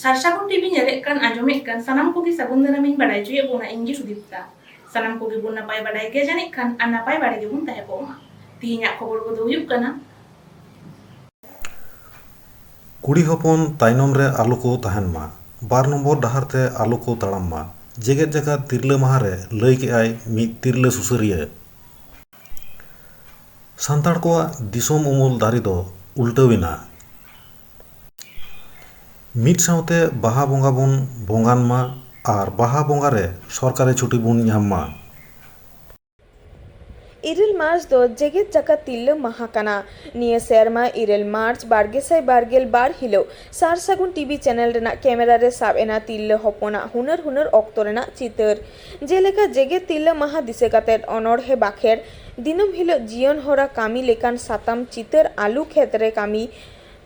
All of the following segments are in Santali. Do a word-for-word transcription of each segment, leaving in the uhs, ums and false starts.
ᱥᱟᱨᱥᱟᱜᱩᱱ ᱴᱤᱵᱷᱤ ᱧᱮᱞᱮᱫ ᱠᱟᱱ, ᱟᱸᱡᱚᱢᱮᱫ ᱠᱟᱱ ᱥᱟᱱᱟᱢ ᱠᱚᱜᱮ ᱥᱟᱹᱜᱩᱱ ᱫᱟᱨᱟᱢᱤᱧ ᱵᱟᱲᱟᱭ ᱦᱚᱪᱚᱭᱮᱫ ᱵᱚᱱᱟ᱾ ᱤᱧ ᱜᱮ ᱥᱩᱫᱤᱯᱛᱟ᱾ ᱥᱟᱱᱟᱢ ᱠᱚᱜᱮ ᱵᱚᱱ ᱱᱟᱯᱟᱭ ᱵᱟᱲᱟᱭ ᱜᱮᱭᱟ ᱡᱟᱹᱱᱤᱡ ᱠᱷᱟᱱ, ᱟᱨ ᱱᱟᱯᱟᱭ ᱵᱟᱲᱟ ᱜᱮᱵᱚᱱ ᱛᱟᱦᱮᱸ ᱠᱚᱜ ᱢᱟ᱾ ᱛᱤᱦᱤᱧᱟᱜ ᱠᱷᱚᱵᱚᱨ ᱠᱚᱫᱚ ᱦᱩᱭᱩᱜ ᱠᱟᱱᱟ᱾ ᱠᱩᱲᱤ ᱦᱚᱯᱚᱱ ᱛᱟᱭᱱᱚᱢ ᱨᱮ ᱟᱞᱚ ᱠᱚ ᱛᱟᱦᱮᱱ ᱢᱟ, ᱵᱟᱨ ᱱᱚᱢᱵᱚᱨ ᱰᱟᱦᱟᱨ ᱛᱮ ᱟᱞᱚ ᱠᱚ ᱛᱟᱲᱟᱢ ᱢᱟ, ᱡᱮᱜᱮᱛ ᱡᱟᱠᱟᱛ ᱛᱤᱨᱞᱟᱹ ᱢᱟᱦᱟ ᱨᱮ ᱞᱟᱹᱭ ᱠᱮᱜᱼᱟᱭ ᱢᱤᱫ ᱛᱤᱨᱞᱟᱹ ᱥᱩᱥᱟᱹᱨᱤᱭᱟᱹ᱾ ᱥᱟᱱᱛᱟᱲ ᱠᱚᱣᱟᱜ ᱫᱤᱥᱚᱢ ᱩᱢᱩᱞ ᱫᱟᱨᱮ ᱫᱚ ᱩᱞᱴᱟᱹᱣ ᱮᱱᱟ᱾ ᱢᱤᱫ ᱥᱟᱶᱛᱮ ᱵᱟᱦᱟ ᱵᱚᱸᱜᱟ ᱵᱚᱱ ᱵᱚᱸᱜᱟᱱ ᱢᱟ ᱟᱨ ᱵᱟᱦᱟ ᱵᱚᱸᱜᱟ ᱨᱮ ᱥᱚᱨᱠᱟᱨᱤ ᱪᱷᱩᱴᱤ ᱵᱚᱱ ᱧᱟᱢ ᱢᱟ᱾ ᱤᱨᱟᱹᱞ ᱢᱟᱨᱪ ᱫᱚ ᱡᱮᱜᱮᱛ ᱡᱟᱠᱟᱛ ᱛᱤᱨᱞᱟᱹ ᱢᱟᱦᱟ ᱠᱟᱱᱟ᱾ ᱱᱤᱭᱟᱹ ᱥᱮᱨᱢᱟ ᱤᱨᱟᱹᱞ ᱢᱟᱨᱪ ᱵᱟᱨ ᱜᱮᱥᱟᱭ ᱵᱟᱨ ᱜᱮᱞ ᱵᱟᱨ ᱦᱤᱞᱳᱜ ᱥᱟᱨ ᱥᱟᱹᱜᱩᱱ ᱴᱤᱵᱷᱤ ᱪᱮᱱᱮᱞ ᱨᱮᱱᱟᱜ ᱠᱮᱢᱮᱨᱟ ᱨᱮ ᱥᱟᱵ ᱮᱱᱟ ᱛᱤᱨᱞᱟᱹ ᱦᱚᱯᱚᱱᱟᱜ ᱦᱩᱱᱟᱹᱨ ᱦᱩᱱᱟᱹᱨ ᱚᱠᱛᱚ ᱨᱮᱱᱟᱜ ᱪᱤᱛᱟᱹᱨ᱾ ᱡᱮᱞᱮᱠᱟ ᱡᱮᱜᱮᱛ ᱛᱤᱨᱞᱟᱹ ᱢᱟᱦᱟ ᱫᱤᱥᱟᱹ ᱠᱟᱛᱮ ᱚᱱᱚᱬᱦᱮ ᱵᱟᱠᱷᱮᱲ, ᱫᱤᱱᱟᱹᱢ ᱦᱤᱞᱳᱜ ᱡᱤᱭᱚᱱ ᱦᱚᱨᱟ ᱠᱟᱹᱢᱤ ᱞᱮᱠᱟᱱ ᱥᱟᱛᱟᱢ ᱪᱤᱛᱟᱹᱨ, ᱟᱹᱞᱩ ᱠᱷᱮᱛ ᱨᱮ ᱠᱟᱹᱢᱤ,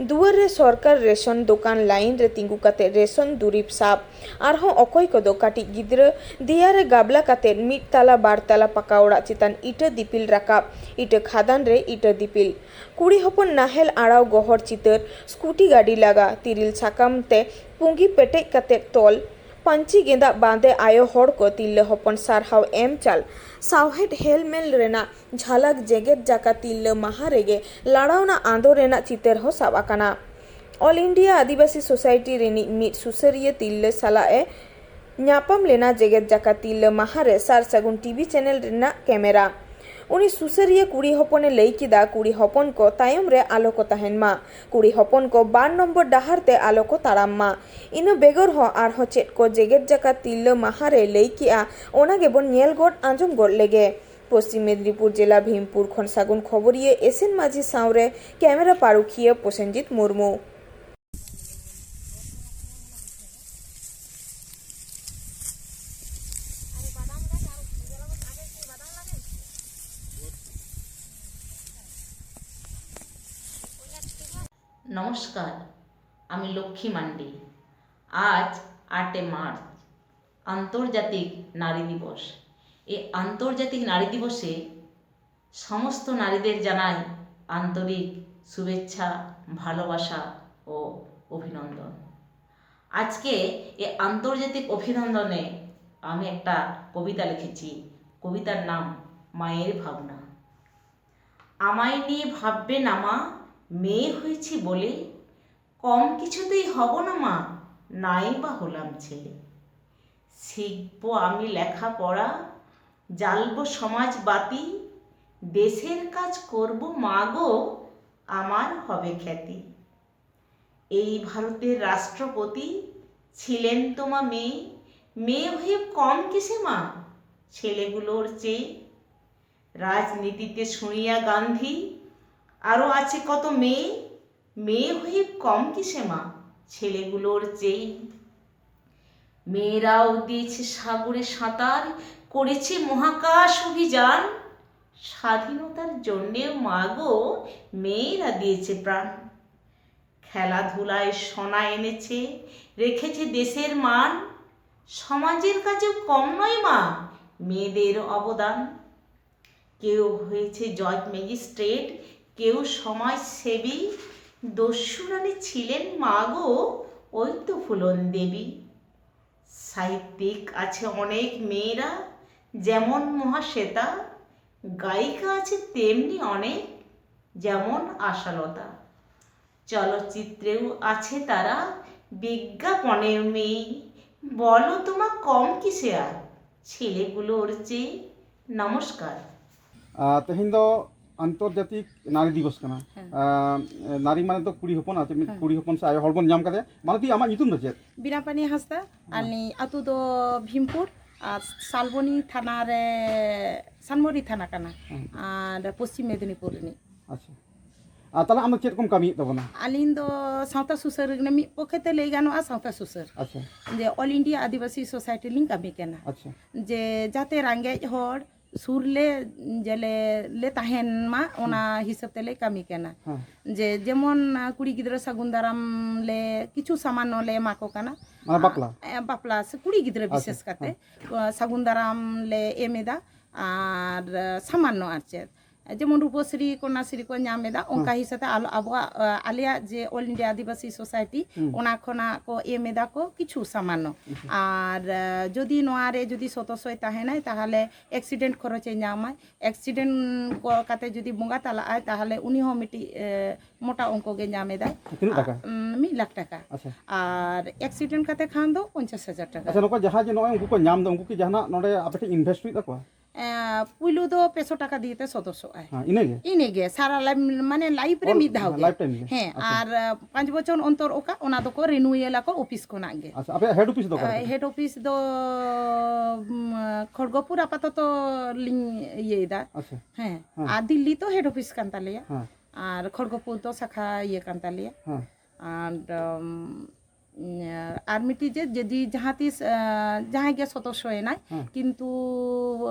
ᱫᱩᱣᱟᱹᱨ ᱨᱮ ᱥᱚᱨᱠᱟᱨ, ᱨᱮᱥᱚᱱ ᱫᱚᱠᱟᱱ ᱞᱟᱭᱤᱱ ᱨᱮ ᱛᱤᱸᱜᱩ ᱠᱟᱛᱮ ᱨᱮᱥᱚᱱ ᱫᱩᱨᱤᱵ ᱥᱟᱵ, ᱟᱨᱦᱚᱸ ᱚᱠᱚᱭ ᱠᱚᱫᱚ ᱠᱟᱹᱴᱤᱡ ᱜᱤᱫᱽᱨᱟᱹ ᱫᱮᱭᱟ ᱨᱮ ᱜᱟᱵᱞᱟ ᱠᱟᱛᱮ ᱢᱤᱫ ᱛᱟᱞᱟ ᱵᱟᱨ ᱛᱟᱞᱟ ᱯᱟᱠᱟ ᱚᱲᱟᱜ ᱪᱮᱛᱟᱱ ᱤᱴᱟᱹ ᱫᱤᱯᱤᱞ ᱨᱟᱠᱟᱵ, ᱤᱴᱟᱹ ᱠᱷᱟᱫᱟᱱ ᱨᱮ ᱤᱴᱟᱹ ᱫᱤᱯᱤᱞ, ᱠᱩᱲᱤ ᱦᱚᱯᱚᱱ ᱱᱟᱦᱮᱞ ᱟᱲᱟᱣ ᱜᱚᱦᱚᱲ ᱪᱤᱛᱟᱹᱨ, ᱥᱠᱩᱴᱤ ᱜᱟᱹᱰᱤ ᱞᱟᱜᱟ, ᱛᱤᱨᱤᱞ ᱥᱟᱠᱟᱢ ᱛᱮ ᱯᱩᱸᱜᱤ ᱯᱮᱴᱮᱡ ᱠᱟᱛᱮ ᱛᱚᱞ, ᱯᱟᱹᱧᱪᱤ ᱜᱮᱸᱫᱟᱜ ᱵᱟᱸᱫᱮ ᱟᱭᱳ ᱦᱚᱲ ᱠᱚ ᱛᱤᱨᱞᱟᱹ ᱦᱚᱯᱚᱱ ᱥᱟᱨᱦᱟᱣ ᱮᱢ ᱪᱟᱞ, ᱥᱟᱶᱦᱮᱫ ᱦᱮᱞᱢᱮᱞ ᱨᱮᱱᱟᱜ ᱡᱷᱟᱞᱟᱠ ᱡᱮᱜᱮᱛ ᱡᱟᱠᱟᱛ ᱛᱤᱨᱞᱟᱹ ᱢᱟᱦᱟ ᱨᱮᱜᱮ ᱞᱟᱲᱟᱣᱱᱟ ᱟᱸᱫᱳᱲ ᱨᱮᱱᱟᱜ ᱪᱤᱛᱟᱹᱨ ᱦᱚᱸ ᱥᱟᱵ ᱟᱠᱟᱱᱟ᱾ All India ᱟᱹᱫᱤᱵᱟᱹᱥᱤ ᱥᱳᱥᱟᱭᱴᱤ ᱨᱤᱱᱤᱡ ᱢᱤᱫ ᱥᱩᱥᱟᱹᱨᱤᱭᱟᱹ ᱛᱤᱨᱞᱟᱹ ᱥᱟᱞᱟᱜ ᱮ ᱧᱟᱯᱟᱢ ᱞᱮᱱᱟ ᱡᱮᱜᱮᱛ ᱡᱟᱠᱟᱛ ᱛᱤᱨᱞᱟᱹ ᱢᱟᱦᱟ ᱨᱮ ᱥᱟᱨ ᱥᱟᱹᱜᱩᱱ ᱴᱤᱵᱷᱤ ᱪᱮᱱᱮᱞ ᱨᱮᱱᱟᱜ ᱠᱮᱢᱮᱨᱟ᱾ ᱩᱱᱤ ᱥᱩᱥᱟᱹᱨᱤᱭᱟᱹ ᱠᱩᱲᱤ ᱦᱚᱯᱚᱱᱮ ᱞᱟᱹᱭ ᱠᱮᱫᱟ, ᱠᱩᱲᱤ ᱦᱚᱯᱚᱱ ᱠᱚ ᱛᱟᱭᱚᱢ ᱨᱮ ᱟᱞᱚ ᱠᱚ ᱛᱟᱦᱮᱱ ᱢᱟ, ᱠᱩᱲᱤ ᱦᱚᱯᱚᱱ ᱠᱚ ᱵᱟᱨ ᱱᱚᱢᱵᱚᱨ ᱰᱟᱦᱟᱨ ᱛᱮ ᱟᱞᱚ ᱠᱚ ᱛᱟᱲᱟᱢ ᱢᱟ᱾ ᱤᱱᱟᱹ ᱵᱮᱜᱚᱨ ᱦᱚᱸ ᱟᱨᱦᱚᱸ ᱪᱮᱫ ᱠᱚ ᱡᱮᱜᱮᱛ ᱡᱟᱠᱟᱛ ᱛᱤᱨᱞᱟᱹ ᱢᱟᱦᱟ ᱨᱮ ᱞᱟᱹᱭ ᱠᱮᱜᱼᱟ, ᱚᱱᱟ ᱜᱮᱵᱚᱱ ᱧᱮᱞ ᱜᱚᱫ ᱟᱸᱡᱚᱢ ᱜᱚᱫ ᱞᱮᱜᱮ᱾ ᱯᱚᱥᱪᱤᱢ ᱢᱮᱫᱽᱱᱤᱯᱩᱨ ᱡᱮᱞᱟ ᱵᱷᱤᱢᱯᱩᱨ ᱠᱷᱚᱱ ᱥᱟᱹᱜᱩᱱ ᱠᱷᱚᱵᱚᱨᱤᱭᱟᱹ ᱮᱥ ᱮᱱ ᱢᱟᱹᱡᱷᱤ ᱥᱟᱶᱨᱮ ᱠᱮᱢᱮᱨᱟ ᱯᱟᱹᱨᱩᱠᱷᱤᱭᱟᱹ ᱯᱨᱚᱥᱮᱱᱡᱤᱛ ᱢᱩᱨᱢᱩ᱾ নমস্কার, আমি লক্ষ্মী মান্ডি। আজ আটে মার্চ, আন্তর্জাতিক নারী দিবস। এই আন্তর্জাতিক নারী দিবসে সমস্ত নারীদের জানাই আন্তরিক শুভেচ্ছা, ভালোবাসা ও অভিনন্দন। আজকে এ আন্তর্জাতিক অভিনন্দনে আমি একটা কবিতা লিখেছি। কবিতার নাম মায়ের ভাবনা। আমায় নিয়ে ভাববে না মা, মেয়ে হয়েছি বলে কম কিছুতেই হব না মা, নাই বা হলাম ছেলে। শিখবো আমি লেখাপড়া, জ্বালবো সমাজ বাতি, দেশের কাজ করব মা গো, আমার হবে খ্যাতি। এই ভারতের রাষ্ট্রপতি ছিলেন তো মা মেয়ে। মেয়ে হয়ে কম কিসে মা ছেলেগুলোর চেয়ে? রাজনীতিতে শুনিয়া গান্ধী, আরও আছে কত মেয়ে। মেয়ে হয়ে কম কিসে মা ছেলেগুলোর চেয়ে? মেয়েরাও দিয়েছে সাগরে সাঁতার, করেছে মহাকাশ অভিযান। স্বাধীনতার জন্যেও মা গো মেয়েরা দিয়েছে প্রাণ। খেলাধুলায় সোনা এনেছে, রেখেছে দেশের মান। সমাজের কাজেও কম নয় মা মেয়েদের অবদান। কেউ হয়েছে জজ ম্যাজিস্ট্রেট, কেউ সমাজসেবী। দস্যু রানী ছিলেন মা গো, ওই তো ফুলন দেবী। সাহিত্যিক আছে অনেক মেয়েরা, যেমন মহাশ্বেতা। গায়িকা আছে তেমনি অনেক, যেমন আশালতা। চলচ্চিত্রেও আছে তারা, বিজ্ঞাপনেও মেয়ে। বলো তোমা কম কিসে আর ছেলেগুলোর চেয়ে? নমস্কার। ᱟᱨ ᱛᱮᱦᱮᱧ ᱫᱚ ᱟᱱᱛᱚᱨᱡᱟᱛᱤᱠ ᱱᱟᱨᱤ ᱫᱤᱵᱚᱥ ᱠᱟᱱᱟ᱾ ᱟᱨ ᱱᱟᱨᱤ ᱢᱟᱱᱮ ᱫᱚ ᱠᱩᱲᱤ ᱦᱚᱯᱚᱱ, ᱟᱨ ᱪᱮᱫ ᱢᱤᱫ ᱠᱩᱲᱤ ᱦᱚᱯᱚᱱ ᱥᱮ ᱟᱭᱳ ᱦᱚᱲ ᱵᱚᱱ ᱧᱟᱢ ᱠᱟᱫᱮᱭᱟ᱾ ᱢᱟᱞᱚᱛᱤ, ᱟᱢᱟᱜ ᱧᱩᱛᱩᱢ ᱫᱚ ᱪᱮᱫ? ᱵᱤᱱᱟᱯᱟᱱᱤ ᱦᱟᱸᱥᱫᱟ᱾ ᱟᱹᱞᱤᱧ ᱟᱹᱛᱩ ᱫᱚ ᱵᱷᱤᱢᱯᱩᱨ ᱟᱨ ᱥᱟᱞᱵᱚᱱᱤ ᱛᱷᱟᱱᱟ ᱨᱮ, ᱥᱟᱱᱢᱚᱨᱤ ᱛᱷᱟᱱᱟ ᱠᱟᱱᱟ ᱟᱨ ᱯᱚᱥᱪᱤᱢ ᱢᱮᱫᱤᱱᱤᱯᱩᱨ ᱨᱤᱱᱤᱡ᱾ ᱟᱪᱪᱷᱟ᱾ ᱟᱨ ᱛᱟᱦᱞᱮ ᱟᱢ ᱫᱚ ᱪᱮᱫ ᱠᱚᱢ ᱠᱟᱹᱢᱤᱭᱮᱫ ᱛᱟᱵᱚᱱᱟ? ᱟᱹᱞᱤᱧ ᱫᱚ ᱥᱟᱶᱛᱟ ᱥᱩᱥᱟᱹᱨ ᱠᱟᱱᱟ, ᱢᱤᱫ ᱯᱚᱠᱠᱷᱮ ᱛᱮ ᱞᱟᱹᱭ ᱜᱟᱱᱚᱜᱼᱟ ᱥᱟᱶᱛᱟ ᱥᱩᱥᱟᱹᱨ᱾ ᱟᱪᱪᱷᱟ᱾ ᱡᱮ ᱚᱞ ᱤᱱᱰᱤᱭᱟ ᱟᱹᱫᱤᱵᱟᱹᱥᱤ ᱥᱳᱥᱟᱭᱴᱤ ᱞᱤᱧ ᱠᱟᱹᱢᱤ ᱠᱟᱱᱟ᱾ ᱟᱪᱪᱷᱟ᱾ ᱡᱮ ᱡᱟᱛᱮ ᱨᱟᱸᱜᱮᱡ ᱦᱚᱲ ᱥᱩᱨ ᱞᱮ ᱡᱮᱞᱮ ᱞᱮ ᱛᱟᱦᱮᱱ ᱢᱟ, ᱚᱱᱟ ᱦᱤᱥᱟᱹᱵ ᱛᱮᱞᱮ ᱠᱟᱹᱢᱤ ᱠᱟᱱᱟ᱾ ᱦᱮᱸ᱾ ᱡᱮ ᱡᱮᱢᱚᱱ ᱠᱩᱲᱤ ᱜᱤᱫᱽᱨᱟᱹ ᱥᱟᱹᱜᱩᱱ ᱫᱟᱨᱟᱢ ᱞᱮ ᱠᱤᱪᱷᱩ ᱥᱟᱢᱟᱱᱱᱚ ᱞᱮ ᱮᱢᱟ ᱠᱚ ᱠᱟᱱᱟ᱾ ᱢᱟᱱᱮ ᱵᱟᱯᱞᱟ? ᱮ, ᱵᱟᱯᱞᱟ ᱥᱮ ᱠᱩᱲᱤ ᱜᱤᱫᱽᱨᱟᱹ ᱵᱤᱥᱮᱥ ᱠᱟᱛᱮ ᱥᱟᱹᱜᱩᱱ ᱫᱟᱨᱟᱢ ᱞᱮ ᱮᱢ ᱮᱫᱟ᱾ ᱟᱨ ᱥᱟᱢᱟᱱᱱᱚ ᱟᱨ ᱪᱮᱫ ᱡᱮᱢᱚᱱ ᱨᱩᱯᱚᱥᱨᱤ, ᱠᱚᱱᱱᱟᱥᱨᱤ ᱠᱚ ᱧᱟᱢ ᱮᱫᱟ, ᱚᱱᱠᱟ ᱦᱤᱥᱟᱹᱵ ᱛᱮ ᱟᱞᱚ, ᱟᱵᱚᱣᱟᱜ, ᱟ, ᱟᱞᱮᱭᱟᱜ ᱡᱮ All India ᱟᱹᱫᱤᱵᱟᱹᱥᱤ ᱥᱳᱥᱟᱭᱴᱤ, ᱦᱩᱸ᱾ ᱚᱱᱟ ᱠᱷᱚᱱᱟᱜ ᱠᱚ ᱮᱢ ᱮᱫᱟ ᱠᱚ ᱠᱤᱪᱷᱩ ᱥᱟᱢᱟᱱᱱᱚ᱾ ᱦᱩᱸ᱾ ᱟᱨ, ᱟ, ᱡᱩᱫᱤ ᱱᱚᱣᱟ ᱨᱮ ᱡᱩᱫᱤ ᱥᱚᱫᱚᱥᱥᱚᱭ ᱛᱟᱦᱮᱱᱟᱭ, ᱛᱟᱦᱚᱞᱮ ᱮᱠᱥᱤᱰᱮᱱᱴ ᱠᱷᱚᱨᱚᱪᱮ ᱧᱟᱢᱟᱭ᱾ ᱮᱠᱥᱤᱰᱮᱱᱴ ᱠᱚ ᱠᱟᱛᱮ ᱡᱩᱫᱤ ᱵᱚᱸᱜᱟ ᱛᱟᱞᱟᱜᱼᱟᱭ, ᱛᱟᱦᱚᱞᱮ ᱩᱱᱤ ᱦᱚᱸ ᱢᱤᱫᱴᱤᱡ, ᱮ, ᱢᱚᱴᱟ ᱚᱝᱠᱚ ᱜᱮ ᱧᱟᱢ ᱮᱫᱟᱭ᱾ ᱛᱤᱱᱟᱹᱜ ᱴᱟᱠᱟ? ᱟ, ᱩᱢ, ᱢᱤᱫ ᱞᱟᱠᱷ ᱴᱟᱠᱟ᱾ ᱟᱪᱪᱷᱟ᱾ ᱟᱨ ᱮᱠᱥᱤᱰᱮᱱᱴ ᱠᱟᱛᱮ ᱠᱷᱟᱱ ᱫᱚ ᱯᱚᱧᱪᱟᱥ ᱦᱟᱡᱟᱨ ᱴᱟᱠᱟ᱾ ᱟᱪᱪᱷᱟ, ᱱᱩᱠᱩ ᱡᱟᱦᱟᱸᱭ ᱡᱮ ᱱᱚᱜᱼᱚᱭ ᱩᱱᱠᱩ ᱠᱚ ᱧᱟᱢ ᱮᱫᱟ, ᱩᱱᱠᱩ ᱠᱤ ᱡᱟᱦᱟᱱᱟᱜ ᱱᱚᱰᱮ ᱟᱯᱮ ᱴᱷᱮᱱ ᱤᱱᱵᱷᱮᱥᱴ ᱦᱩᱭᱩᱜ ᱛᱟᱠᱚᱣᱟ? ᱮᱸ, ᱯᱩᱭᱞᱩ ᱫᱚ ᱯᱮᱥᱚ ᱴᱟᱠᱟ ᱫᱤᱭᱮ ᱛᱮ ᱥᱚᱫᱚᱥᱥᱚᱜ ᱟᱭ᱾ ᱦᱮᱸ, ᱤᱱᱟᱹᱜᱮ? ᱤᱱᱟᱹᱜᱮ, ᱥᱟᱨᱟ ᱞᱟᱭᱤᱯ, ᱢᱟᱱᱮ ᱞᱟᱭᱤᱯ ᱨᱮ ᱚᱞ-, ᱢᱤᱫ ᱫᱷᱟᱣ ᱦᱮᱸ, ᱜᱮ᱾ ᱞᱟᱭᱤᱯ ᱴᱟᱭᱤᱢ ᱜᱮ᱾ ᱦᱮᱸ, ᱟᱪᱪᱷᱟ᱾ ᱟᱨ, ᱟ, ᱯᱟᱸᱪ ᱵᱚᱪᱷᱚᱨ ᱚᱱᱛᱚᱨ ᱚᱠᱟ, ᱚᱱᱟ ᱫᱚᱠᱚ ᱨᱤᱱᱩᱭᱮᱞ ᱟᱠᱚ ᱚᱯᱷᱤᱥ ᱠᱷᱚᱱᱟᱜ ᱜᱮ᱾ ᱟᱪᱪᱷᱟ, ᱟᱯᱮᱭᱟᱜ ᱦᱮᱰ ᱚᱯᱷᱤᱥ ᱫᱚ ᱚᱠᱟ ᱨᱮ ᱟ, ᱛᱟᱯᱮ? ᱦᱮᱰ ᱚᱯᱷᱤᱥ ᱫᱚ, ᱩᱢ, ᱠᱷᱚᱲᱜᱚᱯᱩᱨ ᱟᱯᱟᱛᱚᱛᱚ ᱞᱤᱧ ᱤᱭᱟᱹᱭᱮᱫᱟ᱾ ᱟᱪᱪᱷᱟ᱾ ᱦᱮᱸ, ᱦᱮᱸ᱾ ᱟᱨ ᱫᱤᱞᱞᱤ ᱛᱚ ᱦᱮᱰ ᱚᱯᱷᱤᱥ ᱠᱟᱱ ᱛᱟᱞᱮᱭᱟ᱾ ᱦᱮᱸ᱾ ᱟᱨ ᱠᱷᱚᱲᱜᱚᱯᱩᱨ ᱫᱚ ᱥᱟᱠᱷᱟ ᱤᱭᱟᱹ ᱠᱟᱱ ᱛᱟᱞᱮᱭᱟ᱾ ᱦᱮᱸ᱾ ᱟᱨ, ᱩᱢ, ᱟᱨ ᱢᱤᱫᱴᱤᱡ ᱡᱮ ᱡᱩᱫᱤ ᱡᱟᱦᱟᱸ ᱛᱤᱥ, ᱟ, ᱡᱟᱦᱟᱸᱭ ᱜᱮ ᱥᱚᱫᱚᱥᱥᱚᱭᱮᱱᱟᱭ, ᱦᱮᱸ᱾ ᱠᱤᱱᱛᱩ,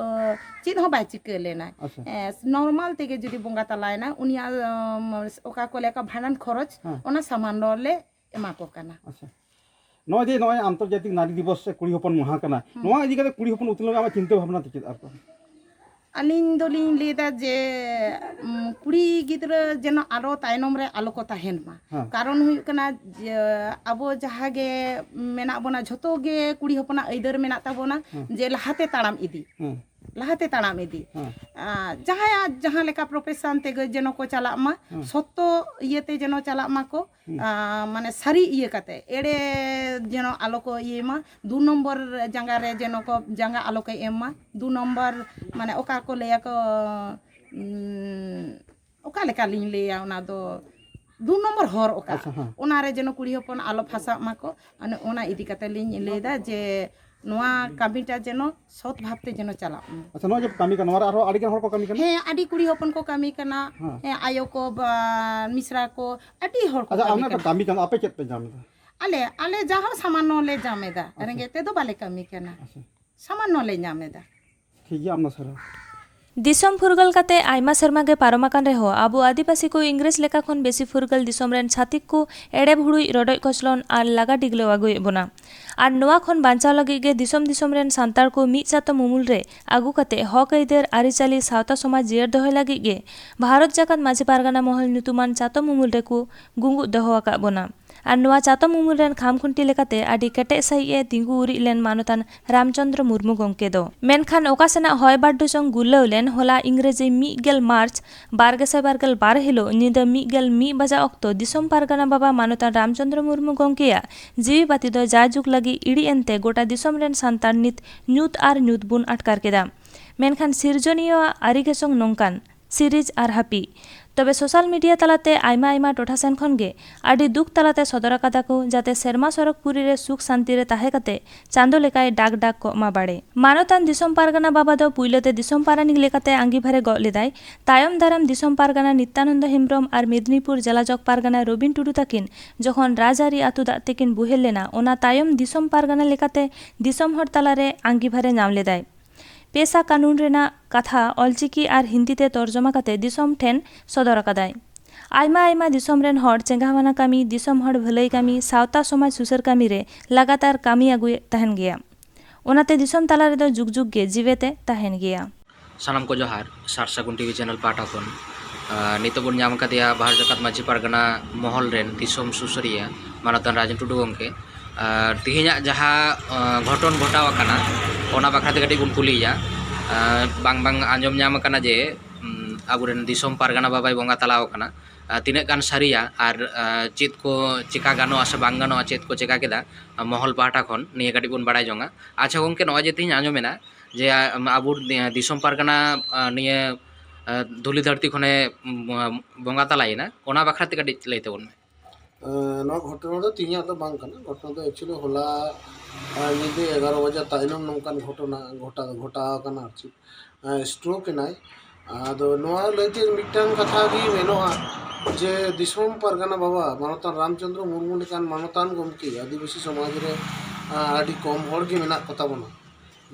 ᱟ, ᱪᱮᱫ ᱦᱚᱸ ᱵᱟᱭ ᱪᱤᱠᱟᱹ ᱞᱮᱱᱟᱭ᱾ ᱟᱪᱪᱷᱟ᱾ ᱮ, ᱱᱚᱨᱢᱟᱞ ᱛᱮᱜᱮ ᱡᱩᱫᱤ ᱵᱚᱸᱜᱟ ᱛᱟᱞᱟᱭᱮᱱᱟ, ᱩᱱᱤᱭᱟᱜ, ᱟᱢ, ᱚᱠᱟ ᱠᱚ ᱞᱮᱠᱟ ᱵᱷᱟᱸᱰᱟᱱ ᱠᱷᱚᱨᱚᱪ, ᱦᱮᱸ᱾ ᱚᱱᱟ ᱥᱟᱢᱟᱱᱱᱚ ᱞᱮ ᱮᱢᱟ ᱠᱚ ᱠᱟᱱᱟ᱾ ᱟᱪᱪᱷᱟ᱾ ᱱᱚᱜᱼᱚᱭ ᱡᱮ ᱱᱚᱜᱼᱚᱭ ᱟᱱᱛᱚᱨᱡᱟᱛᱤᱠ ᱱᱟᱨᱤ ᱫᱤᱵᱚᱥ ᱥᱮ ᱠᱩᱲᱤ ᱦᱚᱯᱚᱱ ᱢᱟᱦᱟ ᱠᱟᱱᱟ, ᱦᱩᱸ᱾ ᱱᱚᱣᱟ ᱤᱫᱤ ᱠᱟᱛᱮ ᱠᱩᱲᱤ ᱦᱚᱯᱚᱱ ᱩᱛᱱᱟᱹᱣ ᱞᱟᱹᱜᱤᱫ ᱟᱢᱟᱜ ᱪᱤᱱᱛᱟᱹ ᱵᱷᱟᱵᱽᱱᱟ ᱫᱚ ᱪᱮᱫ ᱟᱨ ᱠᱚ? ᱟᱹᱞᱤᱧ ᱫᱚᱞᱤᱧ ᱞᱟᱹᱭᱫᱟ ᱡᱮ, ᱩᱢ, ᱠᱩᱲᱤ ᱜᱤᱫᱽᱨᱟᱹ ᱡᱮᱱᱚ ᱟᱞᱚ ᱛᱟᱭᱱᱚᱢ ᱨᱮ ᱟᱞᱚ ᱠᱚ ᱛᱟᱦᱮᱱ ᱢᱟ᱾ ᱦᱮᱸ᱾ ᱠᱟᱨᱚᱱ ᱦᱩᱭᱩᱜ ᱠᱟᱱᱟ ᱡᱮ ᱟᱵᱚ ᱡᱟᱦᱟᱸ ᱜᱮ ᱢᱮᱱᱟᱜ ᱵᱚᱱᱟ, ᱡᱷᱚᱛᱚ ᱜᱮ ᱠᱩᱲᱤ ᱦᱚᱯᱚᱱᱟᱜ ᱟᱹᱭᱫᱟᱹᱨ ᱢᱮᱱᱟᱜ ᱛᱟᱵᱚᱱᱟ, ᱦᱮᱸ᱾ ᱡᱮ ᱞᱟᱦᱟᱛᱮ ᱛᱟᱲᱟᱢ ᱤᱫᱤ᱾ ᱦᱮᱸ᱾ ᱞᱟᱦᱟᱛᱮ ᱛᱟᱲᱟᱢ ᱤᱫᱤ᱾ ᱦᱮᱸ᱾ ᱟ, ᱡᱟᱦᱟᱸᱭᱟᱜ ᱡᱟᱦᱟᱸ ᱞᱮᱠᱟ ᱯᱨᱚᱯᱷᱮᱥᱚᱱ ᱛᱮᱜᱮ ᱡᱮᱱᱚ ᱠᱚ ᱪᱟᱞᱟᱜ ᱢᱟ, ᱦᱮᱸ᱾ ᱥᱚᱛᱛᱚ ᱤᱭᱟᱹᱛᱮ ᱡᱮᱱᱚ ᱪᱟᱞᱟᱜ ᱢᱟᱠᱚ, ᱦᱩᱸ᱾ ᱟ, ᱢᱟᱱᱮ ᱥᱟᱹᱨᱤ ᱤᱭᱟᱹ ᱠᱟᱛᱮ, ᱮᱲᱮ ᱡᱮᱱᱚ ᱟᱞᱚ ᱠᱚ ᱤᱭᱟᱹᱭ ᱢᱟ, ᱫᱩ ᱱᱚᱢᱵᱚᱨ ᱡᱟᱸᱜᱟ ᱨᱮ ᱡᱮᱱᱚ ᱠᱚ ᱡᱟᱸᱜᱟ ᱟᱞᱚ ᱠᱚ ᱮᱢ ᱢᱟ, ᱫᱩ ᱱᱚᱢᱵᱚᱨ ᱢᱟᱱᱮ ᱚᱠᱟ ᱠᱚ ᱞᱟᱹᱭᱟᱠᱚ, ᱩᱸ, ᱚᱠᱟ ᱞᱮᱠᱟ ᱞᱤᱧ ᱞᱟᱹᱭᱟ ᱚᱱᱟ ᱫᱚ, ᱫᱩ ᱱᱚᱢᱵᱚᱨ ᱦᱚᱨ ᱚᱠᱟ, ᱟᱪᱪᱷᱟ, ᱦᱮᱸ᱾ ᱚᱱᱟ ᱨᱮ ᱡᱮᱱᱚ ᱠᱩᱲᱤ ᱦᱚᱯᱚᱱ ᱟᱞᱚ ᱯᱷᱟᱥᱟᱜ ᱢᱟᱠᱚ, ᱚᱱᱮ ᱚᱱᱟ ᱤᱫᱤ ᱠᱟᱛᱮ ᱞᱤᱧ ᱞᱟᱹᱭᱫᱟ ᱡᱮ ᱱᱚᱣᱟ ᱠᱟᱹᱢᱤᱴᱟ ᱡᱮᱱᱚ ᱥᱚᱛ ᱵᱷᱟᱵᱽ ᱛᱮ ᱡᱮᱱᱚ ᱪᱟᱞᱟᱜ ᱢᱟ᱾ ᱟᱪᱪᱷᱟ, ᱱᱚᱣᱟ ᱡᱮ ᱠᱟᱹᱢᱤ ᱠᱟᱱᱟ, ᱱᱚᱣᱟ ᱨᱮ ᱟᱨᱦᱚᱸ ᱟᱹᱰᱤ ᱜᱟᱱ ᱦᱚᱲ ᱠᱚ ᱠᱟᱹᱢᱤ ᱠᱟᱱᱟ? ᱦᱮᱸ, ᱟᱹᱰᱤ ᱠᱩᱲᱤ ᱦᱚᱯᱚᱱ ᱠᱚ ᱠᱟᱹᱢᱤ ᱠᱟᱱᱟ᱾ ᱦᱮᱸ᱾ ᱦᱮᱸ, ᱟᱭᱳ ᱠᱚ, ᱵᱟ, ᱢᱤᱥᱨᱟ ᱠᱚ, ᱟᱹᱰᱤ ᱦᱚᱲ ᱠᱚ ᱟᱪᱪᱷᱟ, ᱠᱟᱹᱢᱤ ᱟᱢ ᱠᱟᱱᱟ᱾ ᱯᱮ ᱠᱟᱹᱢᱤ ᱠᱟᱱᱟ, ᱟᱯᱮ ᱪᱮᱫ ᱯᱮ ᱧᱟᱢ ᱮᱫᱟ? ᱟᱞᱮ, ᱟᱞᱮ ᱡᱟᱦᱟᱸ ᱥᱟᱢᱟᱱᱱᱚ ᱞᱮ ᱧᱟᱢ ᱮᱫᱟ, ᱟᱪᱪᱷᱟ᱾ ᱨᱮᱸᱜᱮᱡ ᱛᱮᱫᱚ ᱵᱟᱞᱮ ᱠᱟᱹᱢᱤ ᱠᱟᱱᱟ᱾ ᱟᱪᱪᱷᱟ᱾ ᱥᱟᱢᱟᱱᱱᱚ ᱞᱮ ᱧᱟᱢ ᱮᱫᱟ᱾ ᱴᱷᱤᱠ ᱜᱮᱭᱟ, ᱟᱢ ᱫᱚ ᱥᱟᱨᱦᱟᱣ᱾ ᱫᱤᱥᱚᱢ ᱯᱷᱩᱨᱜᱟᱹᱞ ᱠᱟᱛᱮ ᱟᱭᱢᱟ ᱥᱮᱨᱢᱟ ᱜᱮ ᱯᱟᱨᱚᱢ ᱟᱠᱟᱱ ᱨᱮᱦᱚᱸ, ᱟᱵᱚ ᱟᱹᱫᱤᱵᱟᱹᱥᱤ ᱠᱚ ᱤᱝᱨᱮᱡᱽ ᱞᱮᱠᱟ ᱠᱷᱚᱱ ᱵᱮᱥᱤ ᱯᱷᱩᱨᱜᱟᱹᱞ ᱫᱤᱥᱚᱢ ᱨᱮᱱ ᱪᱷᱟᱹᱛᱤᱠ ᱠᱚ ᱮᱲᱮ ᱵᱷᱩᱲᱩᱡ, ᱨᱚᱰᱚᱡ ᱠᱚᱪᱞᱚᱱ ᱟᱨ ᱞᱟᱜᱟ ᱰᱤᱜᱽᱞᱟᱹᱣ ᱟᱹᱜᱩᱭᱮᱫ ᱵᱚᱱᱟ᱾ ᱟᱨ ᱱᱚᱣᱟ ᱠᱷᱚᱱ ᱵᱟᱧᱪᱟᱣ ᱞᱟᱹᱜᱤᱫ ᱜᱮ ᱫᱤᱥᱚᱢ ᱫᱤᱥᱚᱢ ᱨᱮᱱ ᱥᱟᱱᱛᱟᱲ ᱠᱚ ᱢᱤᱫ ᱪᱟᱛᱚᱢ ᱩᱢᱩᱞ ᱨᱮ ᱟᱹᱜᱩ ᱠᱟᱛᱮ ᱦᱚᱠ ᱟᱹᱭᱫᱟᱹᱨ, ᱟᱹᱨᱤᱪᱟᱹᱞᱤ, ᱥᱟᱶᱛᱟ ᱥᱚᱢᱟᱡᱽ ᱡᱤᱭᱟᱹᱲ ᱫᱚᱦᱚᱭ ᱞᱟᱹᱜᱤᱫ ᱜᱮ ᱵᱷᱟᱨᱚᱛ ᱡᱟᱠᱟᱛ ᱢᱟᱹᱡᱷᱤ ᱯᱟᱨᱜᱟᱱᱟ ᱢᱚᱦᱚᱞ ᱧᱩᱛᱩᱢᱟᱱ ᱪᱟᱛᱚᱢ ᱩᱢᱩᱞ ᱨᱮᱠᱚ ᱜᱩᱸᱜᱩᱫ ᱫᱚᱦᱚ ᱟᱠᱟᱫ ᱵᱚᱱᱟ᱾ ᱟᱨ ᱱᱚᱣᱟ ᱪᱟᱛᱚᱢ ᱩᱢᱩᱞ ᱨᱮᱱ ᱠᱷᱟᱢᱠᱷᱩᱱᱴᱤ ᱞᱮᱠᱟᱛᱮ ᱟᱹᱰᱤ ᱠᱮᱴᱮᱡ ᱥᱟᱹᱦᱤᱡ ᱮ ᱛᱤᱸᱜᱩ ᱩᱨᱤᱡ ᱞᱮᱱ ᱢᱟᱱᱚᱛᱟᱱ ᱨᱟᱢᱪᱚᱸᱫᱽᱨᱚ ᱢᱩᱨᱢᱩ ᱜᱚᱢᱠᱮ ᱫᱚ᱾ ᱢᱮᱱᱠᱷᱟᱱ ᱚᱠᱟ ᱥᱮᱱᱟᱜ ᱦᱚᱭ ᱵᱟᱨᱰᱩ ᱪᱚᱝ ᱜᱩᱨᱞᱟᱹᱣ ᱞᱮᱱ, ᱦᱚᱞᱟ ᱤᱝᱨᱮᱡᱤ ᱢᱤᱫ ᱜᱮᱞ ᱢᱟᱨᱪ ᱵᱟᱨ ᱜᱮᱥᱟᱭ ᱵᱟᱨ ᱜᱮᱞ ᱵᱟᱨ ᱦᱤᱞᱳᱜ ᱧᱤᱫᱟᱹ ᱢᱤᱫ ᱜᱮᱞ ᱢᱤᱫ ᱵᱟᱡᱟ ᱚᱠᱛᱚ ᱫᱤᱥᱚᱢ ᱯᱟᱨᱜᱟᱱᱟ ᱵᱟᱵᱟ ᱢᱟᱱᱚᱛᱟᱱ ᱨᱟᱢᱪᱚᱸᱫᱽᱨᱚ ᱢᱩᱨᱢᱩ ᱜᱚᱢᱠᱮᱭᱟᱜ ᱡᱤᱣᱤ ᱵᱟᱹᱛᱤ ᱫᱚ ᱡᱟᱭᱡᱩᱜᱽ ᱞᱟᱹᱜᱤᱫ ᱤᱲᱤᱡ ᱮᱱᱛᱮ ᱜᱚᱴᱟ ᱫᱤᱥᱚᱢ ᱨᱮᱱ ᱥᱟᱱᱛᱟᱲ ᱱᱤᱛ ᱧᱩᱛ ᱟᱨ ᱧᱩᱛ ᱵᱩᱱ ᱟᱴᱠᱟᱨ ᱠᱮᱫᱟ᱾ ᱢᱮᱱᱠᱷᱟᱱ ᱥᱤᱨᱡᱚᱱᱤᱭᱟᱹᱣᱟᱜ ᱟᱹᱨᱤ ᱜᱮ ᱪᱚᱝ ᱱᱚᱝᱠᱟᱱ, ᱥᱤᱨᱤᱡᱽ ᱟᱨ ᱦᱟᱹᱯᱤ᱾ ᱛᱚᱵᱮ ᱥᱳᱥᱟᱞ ᱢᱤᱰᱤᱭᱟ ᱛᱟᱞᱟᱛᱮ ᱟᱭᱢᱟ ᱟᱭᱢᱟ ᱴᱚᱴᱷᱟ ᱥᱮᱱ ᱠᱷᱚᱱ ᱜᱮ ᱟᱹᱰᱤ ᱫᱩᱠ ᱛᱟᱞᱟᱛᱮ ᱥᱚᱫᱚᱨ ᱟᱠᱟᱫᱟ ᱠᱚ, ᱡᱟᱛᱮ ᱥᱮᱨᱢᱟ ᱥᱚᱨᱚᱜᱽᱯᱩᱨᱤ ᱨᱮ ᱥᱩᱠ ᱥᱟᱱᱛᱤ ᱨᱮ ᱛᱟᱦᱮᱸ ᱠᱟᱛᱮ ᱪᱟᱸᱫᱚ ᱞᱮᱠᱟᱭ ᱰᱟᱠ ᱰᱟᱠ ᱠᱚᱜ ᱢᱟ ᱵᱟᱲᱮ᱾ ᱢᱟᱱᱚᱛᱟᱱ ᱫᱤᱥᱚᱢ ᱯᱟᱨᱜᱟᱱᱟ ᱵᱟᱵᱟ ᱫᱚ ᱯᱩᱭᱞᱟᱹ ᱛᱮ ᱫᱤᱥᱚᱢ ᱯᱟᱨᱟᱱᱤᱠ ᱞᱮᱠᱟᱛᱮ ᱟᱸᱜᱤᱵᱷᱟᱨᱮ ᱜᱚᱜ ᱞᱮᱫᱟᱭ᱾ ᱛᱟᱭᱚᱢ ᱫᱟᱨᱟᱢ ᱫᱤᱥᱚᱢ ᱯᱟᱨᱜᱟᱱᱟ ᱱᱤᱛᱭᱟᱱᱚᱱᱫᱚ ᱦᱮᱢᱵᱽᱨᱚᱢ ᱟᱨ ᱢᱮᱫᱽᱱᱤᱯᱩᱨ ᱡᱮᱞᱟ ᱡᱚᱜᱽ ᱯᱟᱨᱜᱟᱱᱟ ᱨᱚᱵᱤᱱ ᱴᱩᱰᱩ ᱛᱟᱹᱠᱤᱱ ᱡᱚᱠᱷᱚᱱ ᱨᱟᱡᱽᱟᱹᱨᱤ ᱟᱹᱛᱩ ᱫᱟᱜ ᱛᱮᱠᱤᱱ ᱵᱩᱦᱮᱞ ᱞᱮᱱᱟ, ᱚᱱᱟ ᱛᱟᱭᱚᱢ ᱫᱤᱥᱚᱢ ᱯᱟᱨᱜᱟᱱᱟ ᱞᱮᱠᱟᱛᱮ ᱫᱤᱥᱚᱢ ᱦᱚᱲ ᱛᱟᱞᱟᱨᱮ ᱟᱸᱜᱤᱵᱷᱟᱨᱮ ᱧᱟᱢ ᱞᱮᱫᱟᱭ᱾ ᱯᱮᱥᱟ ᱠᱟᱹᱱᱩᱱ ᱨᱮᱱᱟᱜ ᱠᱟᱛᱷᱟ ᱚᱞᱪᱤᱠᱤ ᱟᱨ ᱦᱤᱱᱫᱤ ᱛᱮ ᱛᱚᱨᱡᱚᱢᱟ ᱠᱟᱛᱮ ᱫᱤᱥᱚᱢ ᱴᱷᱮᱱ ᱥᱚᱫᱚᱨ ᱟᱠᱟᱫᱟᱭ᱾ ᱟᱭᱢᱟ ᱟᱭᱢᱟ ᱫᱤᱥᱚᱢ ᱨᱮᱱ ᱦᱚᱲ ᱪᱮᱸᱜᱷᱟᱣᱟᱱᱟ ᱠᱟᱹᱢᱤ, ᱫᱤᱥᱚᱢ ᱦᱚᱲ ᱵᱷᱟᱹᱞᱟᱹᱭ ᱠᱟᱹᱢᱤ, ᱥᱟᱶᱛᱟ ᱥᱚᱢᱟᱡᱽ ᱥᱩᱥᱟᱹᱨ ᱠᱟᱹᱢᱤ ᱨᱮ ᱞᱟᱜᱟᱛᱟᱨ ᱠᱟᱹᱢᱤ ᱟᱹᱜᱩᱭᱮᱫ ᱛᱟᱦᱮᱱ ᱜᱮᱭᱟ᱾ ᱚᱱᱟᱛᱮ ᱫᱤᱥᱚᱢ ᱛᱟᱞᱟ ᱨᱮᱫᱚ ᱡᱩᱜᱽ ᱡᱩᱜᱽ ᱜᱮ ᱡᱤᱣᱮᱫ ᱮ ᱛᱟᱦᱮᱱ ᱜᱮᱭᱟ᱾ ᱥᱟᱱᱟᱢ ᱠᱚ ᱡᱚᱦᱟᱨ, ᱥᱟᱨ ᱥᱟᱹᱜᱩᱱ ᱴᱤᱵᱷᱤ ᱪᱮᱱᱮᱞ ᱯᱟᱦᱴᱟ ᱠᱷᱚᱱ᱾ ᱟᱨ ᱱᱤᱛᱚᱜ ᱵᱚᱱ ᱧᱟᱢ ᱟᱠᱟᱫᱮᱭᱟ ᱵᱷᱟᱨᱚᱛ ᱡᱟᱠᱟᱛ ᱢᱟᱹᱡᱷᱤ ᱯᱟᱨᱜᱟᱱᱟ ᱢᱚᱦᱚᱞ ᱨᱮᱱ ᱫᱤᱥᱚᱢ ᱥᱩᱥᱟᱹᱨᱤᱭᱟᱹ ᱢᱟᱱᱚᱛᱟᱱ ᱨᱟᱡᱮᱱ ᱴᱩᱰᱩ ᱜᱚᱢᱠᱮ᱾ ᱟᱨ ᱛᱮᱦᱮᱧᱟᱜ ᱡᱟᱦᱟᱸ, ᱟᱸ, ᱜᱷᱚᱴᱚᱱ ᱜᱷᱚᱴᱟᱣ ᱟᱠᱟᱱᱟ, ᱚᱱᱟ ᱵᱟᱠᱷᱨᱟ ᱛᱮ ᱠᱟᱹᱴᱤᱡ ᱵᱚᱱ ᱠᱩᱞᱤᱭᱮᱭᱟ᱾ ᱟᱸ, ᱵᱟᱝ ᱵᱟᱝ ᱟᱸᱡᱚᱢ ᱧᱟᱢ ᱟᱠᱟᱱᱟ ᱡᱮ, ᱩᱢ, ᱟᱵᱚᱨᱮᱱ ᱫᱤᱥᱚᱢ ᱯᱟᱨᱜᱟᱱᱟ ᱵᱟᱵᱟᱭ ᱵᱚᱸᱜᱟ ᱛᱟᱞᱟᱣ ᱟᱠᱟᱱᱟ᱾ ᱟᱸ, ᱛᱤᱱᱟᱹᱜ ᱜᱟᱱ ᱥᱟᱹᱨᱤᱭᱟ ᱟᱨ, ᱟᱸ, ᱪᱮᱫ ᱠᱚ ᱪᱮᱠᱟ ᱜᱟᱱᱚᱜᱼᱟ ᱥᱮ ᱵᱟᱝ ᱜᱟᱱᱚᱜᱼᱟ, ᱪᱮᱫ ᱠᱚ ᱪᱮᱠᱟ ᱠᱮᱫᱟ, ᱟᱸ, ᱢᱚᱦᱚᱞ ᱯᱟᱦᱴᱟ ᱠᱷᱚᱱ, ᱱᱤᱭᱟᱹ ᱠᱟᱹᱴᱤᱡ ᱵᱚᱱ ᱵᱟᱲᱟᱭ ᱡᱚᱝᱟ᱾ ᱟᱪᱪᱷᱟ ᱜᱚᱢᱠᱮ, ᱱᱚᱜᱼᱚᱭ ᱡᱮ ᱛᱮᱦᱮᱧ ᱟᱸᱡᱚᱢᱮᱱᱟ ᱡᱮ, ᱟᱸ, ᱟᱵᱚ ᱫᱤ-, ᱫᱤᱥᱚᱢ ᱯᱟᱨᱜᱟᱱᱟ, ᱟᱸ, ᱱᱤᱭᱟᱹ, ᱟᱸ, ᱫᱷᱩᱞᱤ ᱫᱷᱟᱹᱨᱛᱤ ᱠᱷᱚᱱᱮ, ᱩᱸ, ᱵᱚᱸᱜᱟ ᱛᱟᱞᱟᱭᱮᱱᱟ, ᱚᱱᱟ ᱵᱟᱠᱷᱨᱟ ᱛᱮ ᱠᱟᱹᱴᱤᱡ ᱞᱟᱹᱭ ᱛᱟᱵᱚᱱ ᱢᱮ᱾ ᱮᱸ, ᱱᱚᱣᱟ ᱜᱷᱚᱴᱚᱱᱟ ᱫᱚ ᱛᱮᱦᱮᱧᱟᱜ ᱫᱚ ᱵᱟᱝ ᱠᱟᱱᱟ᱾ ᱜᱷᱚᱴᱚᱱᱟ ᱫᱚ actually ᱦᱚᱞᱟ, ᱮᱸ, ᱧᱤᱫᱟᱹ ᱮᱜᱟᱨᱚ ᱵᱟᱡᱟ ᱛᱟᱭᱱᱚᱢ ᱱᱚᱝᱠᱟᱱ ᱜᱷᱚᱴᱚᱱᱟ ᱜᱷᱚᱴᱟᱣ, ᱜᱷᱚᱴᱟᱣ ᱟᱠᱟᱱᱟ ᱟᱨ ᱪᱮᱫ᱾ ᱮᱸ, stroke ᱮᱱᱟᱭ᱾ ᱟᱫᱚ ᱱᱚᱣᱟ ᱞᱟᱹᱭᱛᱮ ᱢᱤᱫᱴᱟᱝ ᱠᱟᱛᱷᱟ ᱜᱮ ᱢᱮᱱᱚᱜᱼᱟ ᱡᱮ ᱫᱤᱥᱚᱢ ᱯᱟᱨᱜᱟᱱᱟ ᱵᱟᱵᱟ ᱢᱟᱱᱚᱛᱟᱱ ᱨᱟᱢᱪᱚᱸᱫᱽᱨᱚ ᱢᱩᱨᱢᱩ ᱞᱮᱠᱟᱱ ᱢᱟᱱᱚᱛᱟᱱ ᱜᱚᱢᱠᱮ ᱟᱹᱫᱤᱵᱟᱹᱥᱤ ᱥᱚᱢᱟᱡᱽ ᱨᱮ, ᱮᱸ, ᱟᱹᱰᱤ ᱠᱚᱢ ᱦᱚᱲ ᱜᱮ ᱢᱮᱱᱟᱜ ᱠᱚᱛᱟ ᱵᱚᱱᱟ,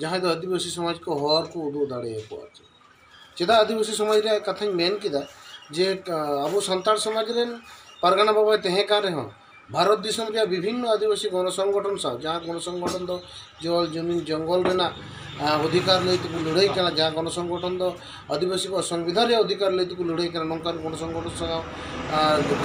ᱡᱟᱦᱟᱸᱭ ᱫᱚ ᱟᱹᱫᱤᱵᱟᱹᱥᱤ ᱥᱚᱢᱟᱡᱽ ᱠᱚ ᱦᱚᱨ ᱠᱚ ᱩᱫᱩᱜ ᱫᱟᱲᱮᱭᱟᱠᱚᱣᱟ ᱟᱨ ᱪᱮᱫ᱾ ᱪᱮᱫᱟᱜ ᱟᱹᱫᱤᱵᱟᱹᱥᱤ ᱥᱚᱢᱟᱡᱽ ᱨᱮᱭᱟᱜ ᱠᱟᱛᱷᱟᱧ ᱢᱮᱱ ᱠᱮᱫᱟ ᱡᱮ ᱟᱵᱚ ᱥᱟᱱᱛᱟᱲ ᱥᱚᱢᱟᱡᱽ ᱨᱮᱱ ᱯᱟᱨᱜᱟᱱᱟ ᱵᱟᱵᱟᱭ ᱛᱟᱦᱮᱸ ᱠᱟᱱ ᱨᱮᱦᱚᱸ, ᱵᱷᱟᱨᱚᱛ ᱫᱤᱥᱚᱢ ᱨᱮᱭᱟᱜ ᱵᱤᱵᱷᱤᱱᱱᱚ ᱟᱹᱫᱤᱵᱟᱹᱥᱤ ᱜᱚᱱᱚ ᱥᱚᱝᱜᱚᱴᱷᱚᱱ ᱥᱟᱶ, ᱡᱟᱦᱟᱸ ᱜᱚᱱᱚ ᱥᱚᱝᱜᱚᱴᱷᱚᱱ ᱫᱚ ᱡᱚᱞ ᱡᱚᱢᱤᱱ ᱡᱚᱝᱜᱚᱞ ᱨᱮᱱᱟᱜ ᱚᱫᱷᱤᱠᱟᱨ ᱞᱟᱹᱭ ᱛᱮᱠᱚ ᱞᱟᱹᱲᱦᱟᱹᱭ ᱠᱟᱱᱟ, ᱡᱟᱦᱟᱸ ᱜᱚᱱᱚ ᱥᱚᱝᱜᱚᱴᱷᱚᱱ ᱫᱚ ᱟᱹᱫᱤᱵᱟᱹᱥᱤ ᱠᱚᱣᱟᱜ ᱥᱚᱝᱵᱤᱫᱷᱟᱱ ᱨᱮᱭᱟᱜ ᱚᱫᱷᱤᱠᱟᱨ ᱞᱟᱹᱭ ᱛᱮᱠᱚ ᱞᱟᱹᱲᱦᱟᱹᱭ ᱠᱟᱱᱟ, ᱱᱚᱝᱠᱟᱱ ᱜᱚᱱᱚ ᱥᱚᱝᱜᱚᱴᱷᱚᱱ ᱥᱟᱶ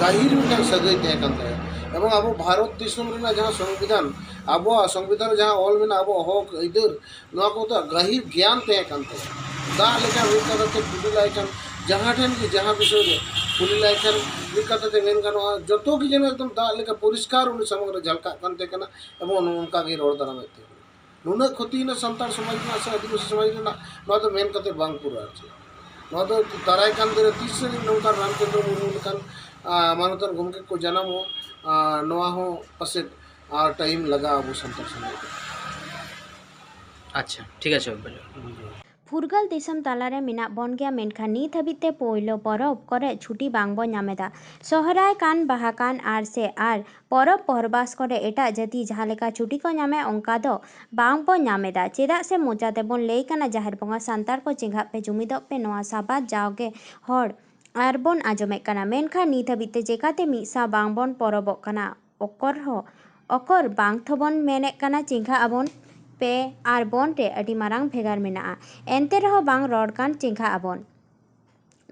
ᱜᱟᱹᱦᱤᱨ ᱢᱤᱫᱴᱟᱝ ᱥᱟᱹᱜᱟᱹᱭ ᱛᱟᱦᱮᱸ ᱠᱟᱱ ᱛᱟᱭᱟ᱾ ᱮᱵᱚᱝ ᱟᱵᱚ ᱵᱷᱟᱨᱚᱛ ᱫᱤᱥᱚᱢ ᱨᱮᱱᱟᱜ ᱡᱟᱦᱟᱸ ᱥᱚᱝᱵᱤᱫᱷᱟᱱ, ᱟᱵᱚᱣᱟᱜ ᱥᱚᱝᱵᱤᱫᱷᱟᱱ ᱨᱮ ᱡᱟᱦᱟᱸ ᱚᱞ ᱢᱮᱱᱟᱜᱼᱟ, ᱟᱵᱚᱣᱟᱜ ᱦᱚᱠ ᱟᱹᱭᱫᱟᱹᱨ, ᱱᱚᱣᱟ ᱠᱚᱫᱚ ᱜᱟᱹᱦᱤᱨ ᱜᱮᱭᱟᱱ ᱛᱟᱦᱮᱸ ᱠᱟᱱ ᱛᱟᱭᱟ᱾ ᱫᱟᱜ ᱞᱮᱠᱟ ᱢᱤᱫ ᱠᱟᱛᱷᱟ ᱛᱮ ᱠᱩᱞᱤ ᱞᱟᱭ ᱠᱷᱟᱱ, ᱡᱟᱦᱟᱸ ᱴᱷᱮᱱ ᱜᱮ ᱡᱟᱦᱟᱸ ᱵᱤᱥᱚᱭ ᱨᱮ ᱠᱩᱞᱤ ᱞᱟᱭ ᱠᱷᱟᱱ, ᱢᱤᱫ ᱠᱟᱛᱷᱟ ᱛᱮ ᱢᱮᱱ ᱜᱟᱱᱚᱜᱼᱟ, ᱡᱚᱛᱚ ᱜᱮ ᱡᱮᱱᱚ ᱮᱠᱫᱚᱢ ᱫᱟᱜ ᱞᱮᱠᱟ ᱯᱚᱨᱤᱥᱠᱟᱨ ᱩᱱᱤ ᱥᱟᱢᱟᱝ ᱨᱮ ᱡᱷᱟᱞᱠᱟᱜ ᱠᱟᱱ ᱛᱟᱦᱮᱸ ᱠᱟᱱᱟ᱾ ᱮᱵᱚᱝ ᱱᱚᱝᱠᱟ ᱜᱮ ᱨᱚᱲ ᱫᱟᱨᱟᱢᱮᱫ ᱛᱟᱦᱮᱸ ᱠᱟᱱᱟ᱾ ᱱᱩᱱᱟᱹᱜ ᱠᱷᱚᱛᱤᱭᱮᱱᱟ ᱥᱟᱱᱛᱟᱲ ᱥᱚᱢᱟᱡᱽ ᱨᱮᱱᱟᱜ ᱥᱮ ᱟᱹᱫᱤᱵᱟᱹᱥᱤ ᱥᱚᱢᱟᱡᱽ ᱨᱮᱱᱟᱜ, ᱱᱚᱣᱟ ᱫᱚ ᱢᱮᱱ ᱠᱟᱛᱮ ᱵᱟᱝ ᱯᱩᱨᱟᱹᱜᱼᱟ᱾ ᱟᱨ ᱪᱮᱫ, ᱱᱚᱣᱟ ᱫᱚ ᱫᱟᱨᱟᱭ ᱠᱟᱱ ᱫᱤᱱ ᱨᱮ ᱛᱤᱥ ᱨᱮ ᱱᱚᱝᱠᱟ ᱨᱟᱢᱪᱚᱸᱫᱽᱨᱚ ᱢᱩᱨᱢᱩ ᱞᱮᱠᱟᱱ ᱢᱟᱱᱚᱛᱟᱱ ᱜᱚᱢᱠᱮ ᱠᱚ ᱡᱟᱱᱟᱢᱚᱜᱼᱟ, ᱱᱚᱣᱟ ᱦᱚᱸ ᱯᱟᱥᱮᱡ ᱟᱨ ᱴᱟᱭᱤᱢ ᱞᱟᱜᱟᱜᱼᱟ ᱟᱵᱚ ᱥᱟᱱᱛᱟᱲ ᱥᱚᱢᱟᱡᱽ ᱨᱮ᱾ ᱟᱪᱪᱷᱟ, ᱴᱷᱤᱠ ᱟᱪᱷᱮ᱾ ᱯᱷᱩᱨᱜᱟᱹᱞ ᱫᱤᱥᱚᱢ ᱛᱟᱞᱟᱨᱮ ᱢᱮᱱᱟᱜ ᱵᱚᱱ ᱜᱮᱭᱟ, ᱢᱮᱱᱠᱷᱟᱱ ᱱᱤᱛ ᱦᱟᱹᱵᱤᱡ ᱛᱮ ᱯᱳᱭᱞᱳ ᱯᱚᱨᱚᱵᱽ ᱠᱚᱨᱮ ᱪᱷᱩᱴᱤ ᱵᱟᱝ ᱵᱚᱱ ᱧᱟᱢ ᱮᱫᱟ᱾ ᱥᱚᱦᱨᱟᱭ ᱠᱟᱱ, ᱵᱟᱦᱟ ᱠᱟᱱ ᱟᱨ ᱥᱮ ᱟᱨ ᱯᱚᱨᱚᱵᱽ ᱯᱚᱨᱵᱟᱥ ᱠᱚᱨᱮ ᱮᱴᱟᱜ ᱡᱟᱹᱛᱤ ᱡᱟᱦᱟᱸ ᱞᱮᱠᱟ ᱪᱷᱩᱴᱤ ᱠᱚ ᱧᱟᱢᱮᱫ, ᱚᱱᱠᱟ ᱫᱚ ᱵᱟᱝ ᱵᱚᱱ ᱧᱟᱢ ᱮᱫᱟ᱾ ᱪᱮᱫᱟᱜ ᱥᱮ ᱢᱚᱪᱟ ᱛᱮᱵᱚᱱ ᱞᱟᱹᱭ ᱠᱟᱱᱟ, ᱡᱟᱦᱮᱨ ᱵᱚᱸᱜᱟ ᱥᱟᱱᱛᱟᱲ ᱠᱚ ᱪᱮᱸᱜᱷᱟᱜ ᱯᱮ, ᱡᱩᱢᱤᱫᱚᱜ ᱯᱮ, ᱱᱚᱣᱟ ᱥᱟᱵᱟᱫ ᱡᱟᱣᱜᱮ ᱦᱚᱲ ᱟᱨ ᱵᱚᱱ ᱟᱸᱡᱚᱢᱮᱫ ᱠᱟᱱᱟ, ᱢᱮᱱᱠᱷᱟᱱ ᱱᱤᱛ ᱦᱟᱹᱵᱤᱡ ᱛᱮ ᱪᱮᱠᱟᱛᱮ ᱢᱤᱫ ᱥᱟᱶ ᱵᱟᱝ ᱵᱚᱱ ᱯᱚᱨᱚᱵᱚᱜ ᱠᱟᱱᱟ? ᱚᱠᱚᱨ ᱦᱚᱸ ᱚᱠᱚᱨ ᱵᱟᱝ ᱛᱷᱚᱵᱚᱱ ᱢᱮᱱᱮᱫ ᱠᱟᱱᱟ ᱪᱮᱸᱜᱷᱟᱜ ᱟᱵᱚᱱ ᱯᱮ ᱟᱨ ᱵᱚᱱ ᱨᱮ ᱟᱹᱰᱤ ᱢᱟᱨᱟᱝ ᱵᱷᱮᱜᱟᱨ ᱢᱮᱱᱟᱜᱼᱟ᱾ ᱮᱱᱛᱮ ᱨᱮᱦᱚᱸ ᱵᱟᱝ ᱨᱚᱲ ᱠᱟᱱ ᱪᱮᱸᱜᱷᱟᱜ ᱟᱵᱚᱱ᱾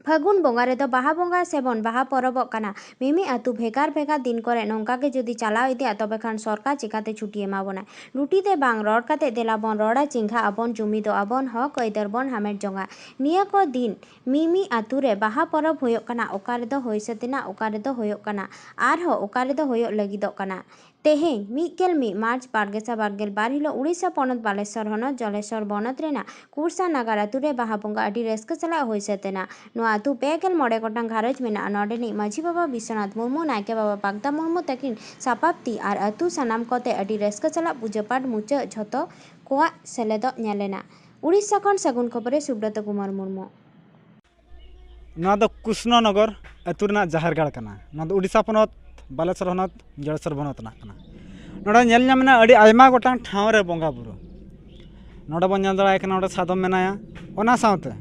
ᱯᱷᱟᱹᱜᱩᱱ ᱵᱚᱸᱜᱟ ᱨᱮᱫᱚ ᱵᱟᱦᱟ ᱵᱚᱸᱜᱟ ᱥᱮᱵᱚᱱ ᱵᱟᱦᱟ ᱯᱚᱨᱚᱵᱚᱜ ᱠᱟᱱᱟ᱾ ᱢᱤᱢᱤ ᱟᱹᱛᱩ ᱵᱷᱮᱜᱟᱨ ᱵᱷᱮᱜᱟᱨ ᱫᱤᱱ ᱠᱚᱨᱮ ᱱᱚᱝᱠᱟ ᱜᱮ ᱡᱩᱫᱤ ᱪᱟᱞᱟᱣ ᱤᱫᱤᱜᱼᱟ, ᱛᱚᱵᱮ ᱠᱷᱟᱱ ᱥᱚᱨᱠᱟᱨ ᱪᱤᱠᱟᱛᱮ ᱪᱷᱩᱴᱤ ᱮᱢᱟ ᱵᱚᱱᱟᱭ? ᱞᱩᱴᱤ ᱛᱮ ᱵᱟᱝ ᱨᱚᱲ ᱠᱟᱛᱮ ᱫᱮᱞᱟ ᱵᱚᱱ ᱨᱚᱲᱟ, ᱪᱮᱸᱜᱷᱟᱜ ᱟᱵᱚᱱ, ᱡᱩᱢᱤᱫᱚᱜ ᱟᱵᱚᱱ, ᱦᱚᱠ ᱟᱹᱭᱫᱟᱹᱨ ᱵᱚᱱ ᱦᱟᱢᱮᱴ ᱡᱚᱝᱟ᱾ ᱱᱤᱭᱟᱹ ᱠᱚ ᱫᱤᱱ ᱢᱤᱢᱤ ᱟᱹᱛᱩ ᱨᱮ ᱵᱟᱦᱟ ᱯᱚᱨᱚᱵᱽ ᱦᱩᱭᱩᱜ ᱠᱟᱱᱟ, ᱚᱠᱟ ᱨᱮᱫᱚ ᱦᱩᱭ ᱥᱟᱹᱛ ᱮᱱᱟ, ᱚᱠᱟ ᱨᱮᱫᱚ ᱦᱩᱭᱩᱜ ᱠᱟᱱᱟ, ᱟᱨᱦᱚᱸ ᱚᱠᱟ ᱨᱮᱫᱚ ᱦᱩᱭᱩᱜ ᱞᱟᱹᱜᱤᱫᱚᱜ ᱠᱟᱱᱟ᱾ ᱛᱮᱦᱮᱧ ᱢᱤᱫ ᱜᱮᱞ ᱢᱤᱫ ᱢᱟᱨᱪ ᱵᱟᱨ ᱜᱮᱥᱟᱭ ᱵᱟᱨ ᱜᱮᱞ ᱵᱟᱨ ᱦᱤᱞᱳᱜ ᱩᱲᱤᱥᱥᱟ ᱯᱚᱱᱚᱛ ᱵᱟᱞᱮᱥᱚᱨ ᱦᱚᱱᱚᱛ ᱡᱚᱞᱮᱥᱚᱨ ᱵᱚᱱᱚᱛ ᱨᱮᱱᱟᱜ ᱠᱩᱨᱥᱟ ᱱᱟᱜᱟᱨ ᱟᱹᱛᱩ ᱨᱮ ᱵᱟᱦᱟ ᱵᱚᱸᱜᱟ ᱟᱹᱰᱤ ᱨᱟᱹᱥᱠᱟᱹ ᱥᱟᱞᱟᱜ ᱦᱩᱭ ᱥᱟᱹᱛ ᱮᱱᱟ᱾ ᱱᱚᱣᱟ ᱟᱹᱛᱩ ᱯᱮ ᱜᱮᱞ ᱢᱚᱬᱮ ᱜᱚᱴᱟᱝ ᱜᱷᱟᱨᱚᱸᱡᱽ ᱢᱮᱱᱟᱜᱼᱟ᱾ ᱱᱚᱰᱮᱱᱤᱡ ᱢᱟᱹᱡᱷᱤ ᱵᱟᱵᱟ ᱵᱤᱥᱥᱚᱱᱟᱛᱷ ᱢᱩᱨᱢᱩ, ᱱᱟᱭᱠᱮ ᱵᱟᱵᱟ ᱯᱟᱜᱽᱫᱟ ᱢᱩᱨᱢᱩ ᱛᱟᱹᱠᱤᱱ ᱥᱟᱯᱟᱵᱛᱤ ᱟᱨ ᱟᱹᱛᱩ ᱥᱟᱱᱟᱢ ᱠᱚᱛᱮ ᱟᱹᱰᱤ ᱨᱟᱹᱥᱠᱟᱹ ᱥᱟᱞᱟᱜ ᱯᱩᱡᱟᱹ ᱯᱟᱴ ᱢᱩᱪᱟᱹᱫ ᱡᱷᱚᱛᱚ ᱠᱚᱣᱟᱜ ᱥᱮᱞᱮᱫᱚᱜ ᱧᱮᱞ ᱮᱱᱟ᱾ ᱩᱲᱤᱥᱥᱟ ᱠᱷᱚᱱ ᱥᱟᱹᱜᱩᱱ ᱠᱷᱚᱵᱚᱨᱮ ᱥᱩᱵᱨᱚᱛ ᱠᱩᱢᱟᱨ ᱢᱩᱨᱢᱩ᱾ ᱱᱚᱣᱟ ᱫᱚ ᱠᱨᱤᱥᱱᱚᱱᱚᱜᱚᱨ ᱟᱹᱛᱩ ᱨᱮᱱᱟᱜ ᱡᱟᱦᱮᱨ ᱜᱟᱲ ᱠᱟᱱᱟ᱾ ᱱᱚᱣᱟ ᱫᱚ ᱩᱰᱤᱥᱥᱟ ᱯᱚᱱᱚᱛ, ᱵᱟᱞᱮᱥᱚᱨ ᱦᱚᱱᱚᱛ, ᱡᱚᱲᱮᱥᱚᱨ ᱵᱚᱱᱚᱛ ᱨᱮᱱᱟᱜ ᱠᱟᱱᱟ᱾ ᱱᱚᱰᱮ ᱧᱮᱞ ᱧᱟᱢ ᱢᱮᱱᱟᱜᱼᱟ ᱟᱹᱰᱤ ᱟᱭᱢᱟ ᱜᱚᱴᱟᱝ ᱴᱷᱟᱶ ᱨᱮ ᱵᱚᱸᱜᱟ ᱵᱩᱨᱩ᱾ ᱱᱚᱰᱮ ᱵᱚᱱ ᱧᱮᱞ ᱫᱟᱲᱮᱭᱟᱭ ᱠᱟᱱᱟ, ᱱᱚᱰᱮ ᱥᱟᱫᱚᱢ ᱢᱮᱱᱟᱭᱟ᱾ ᱚᱱᱟ ᱥᱟᱶᱛᱮ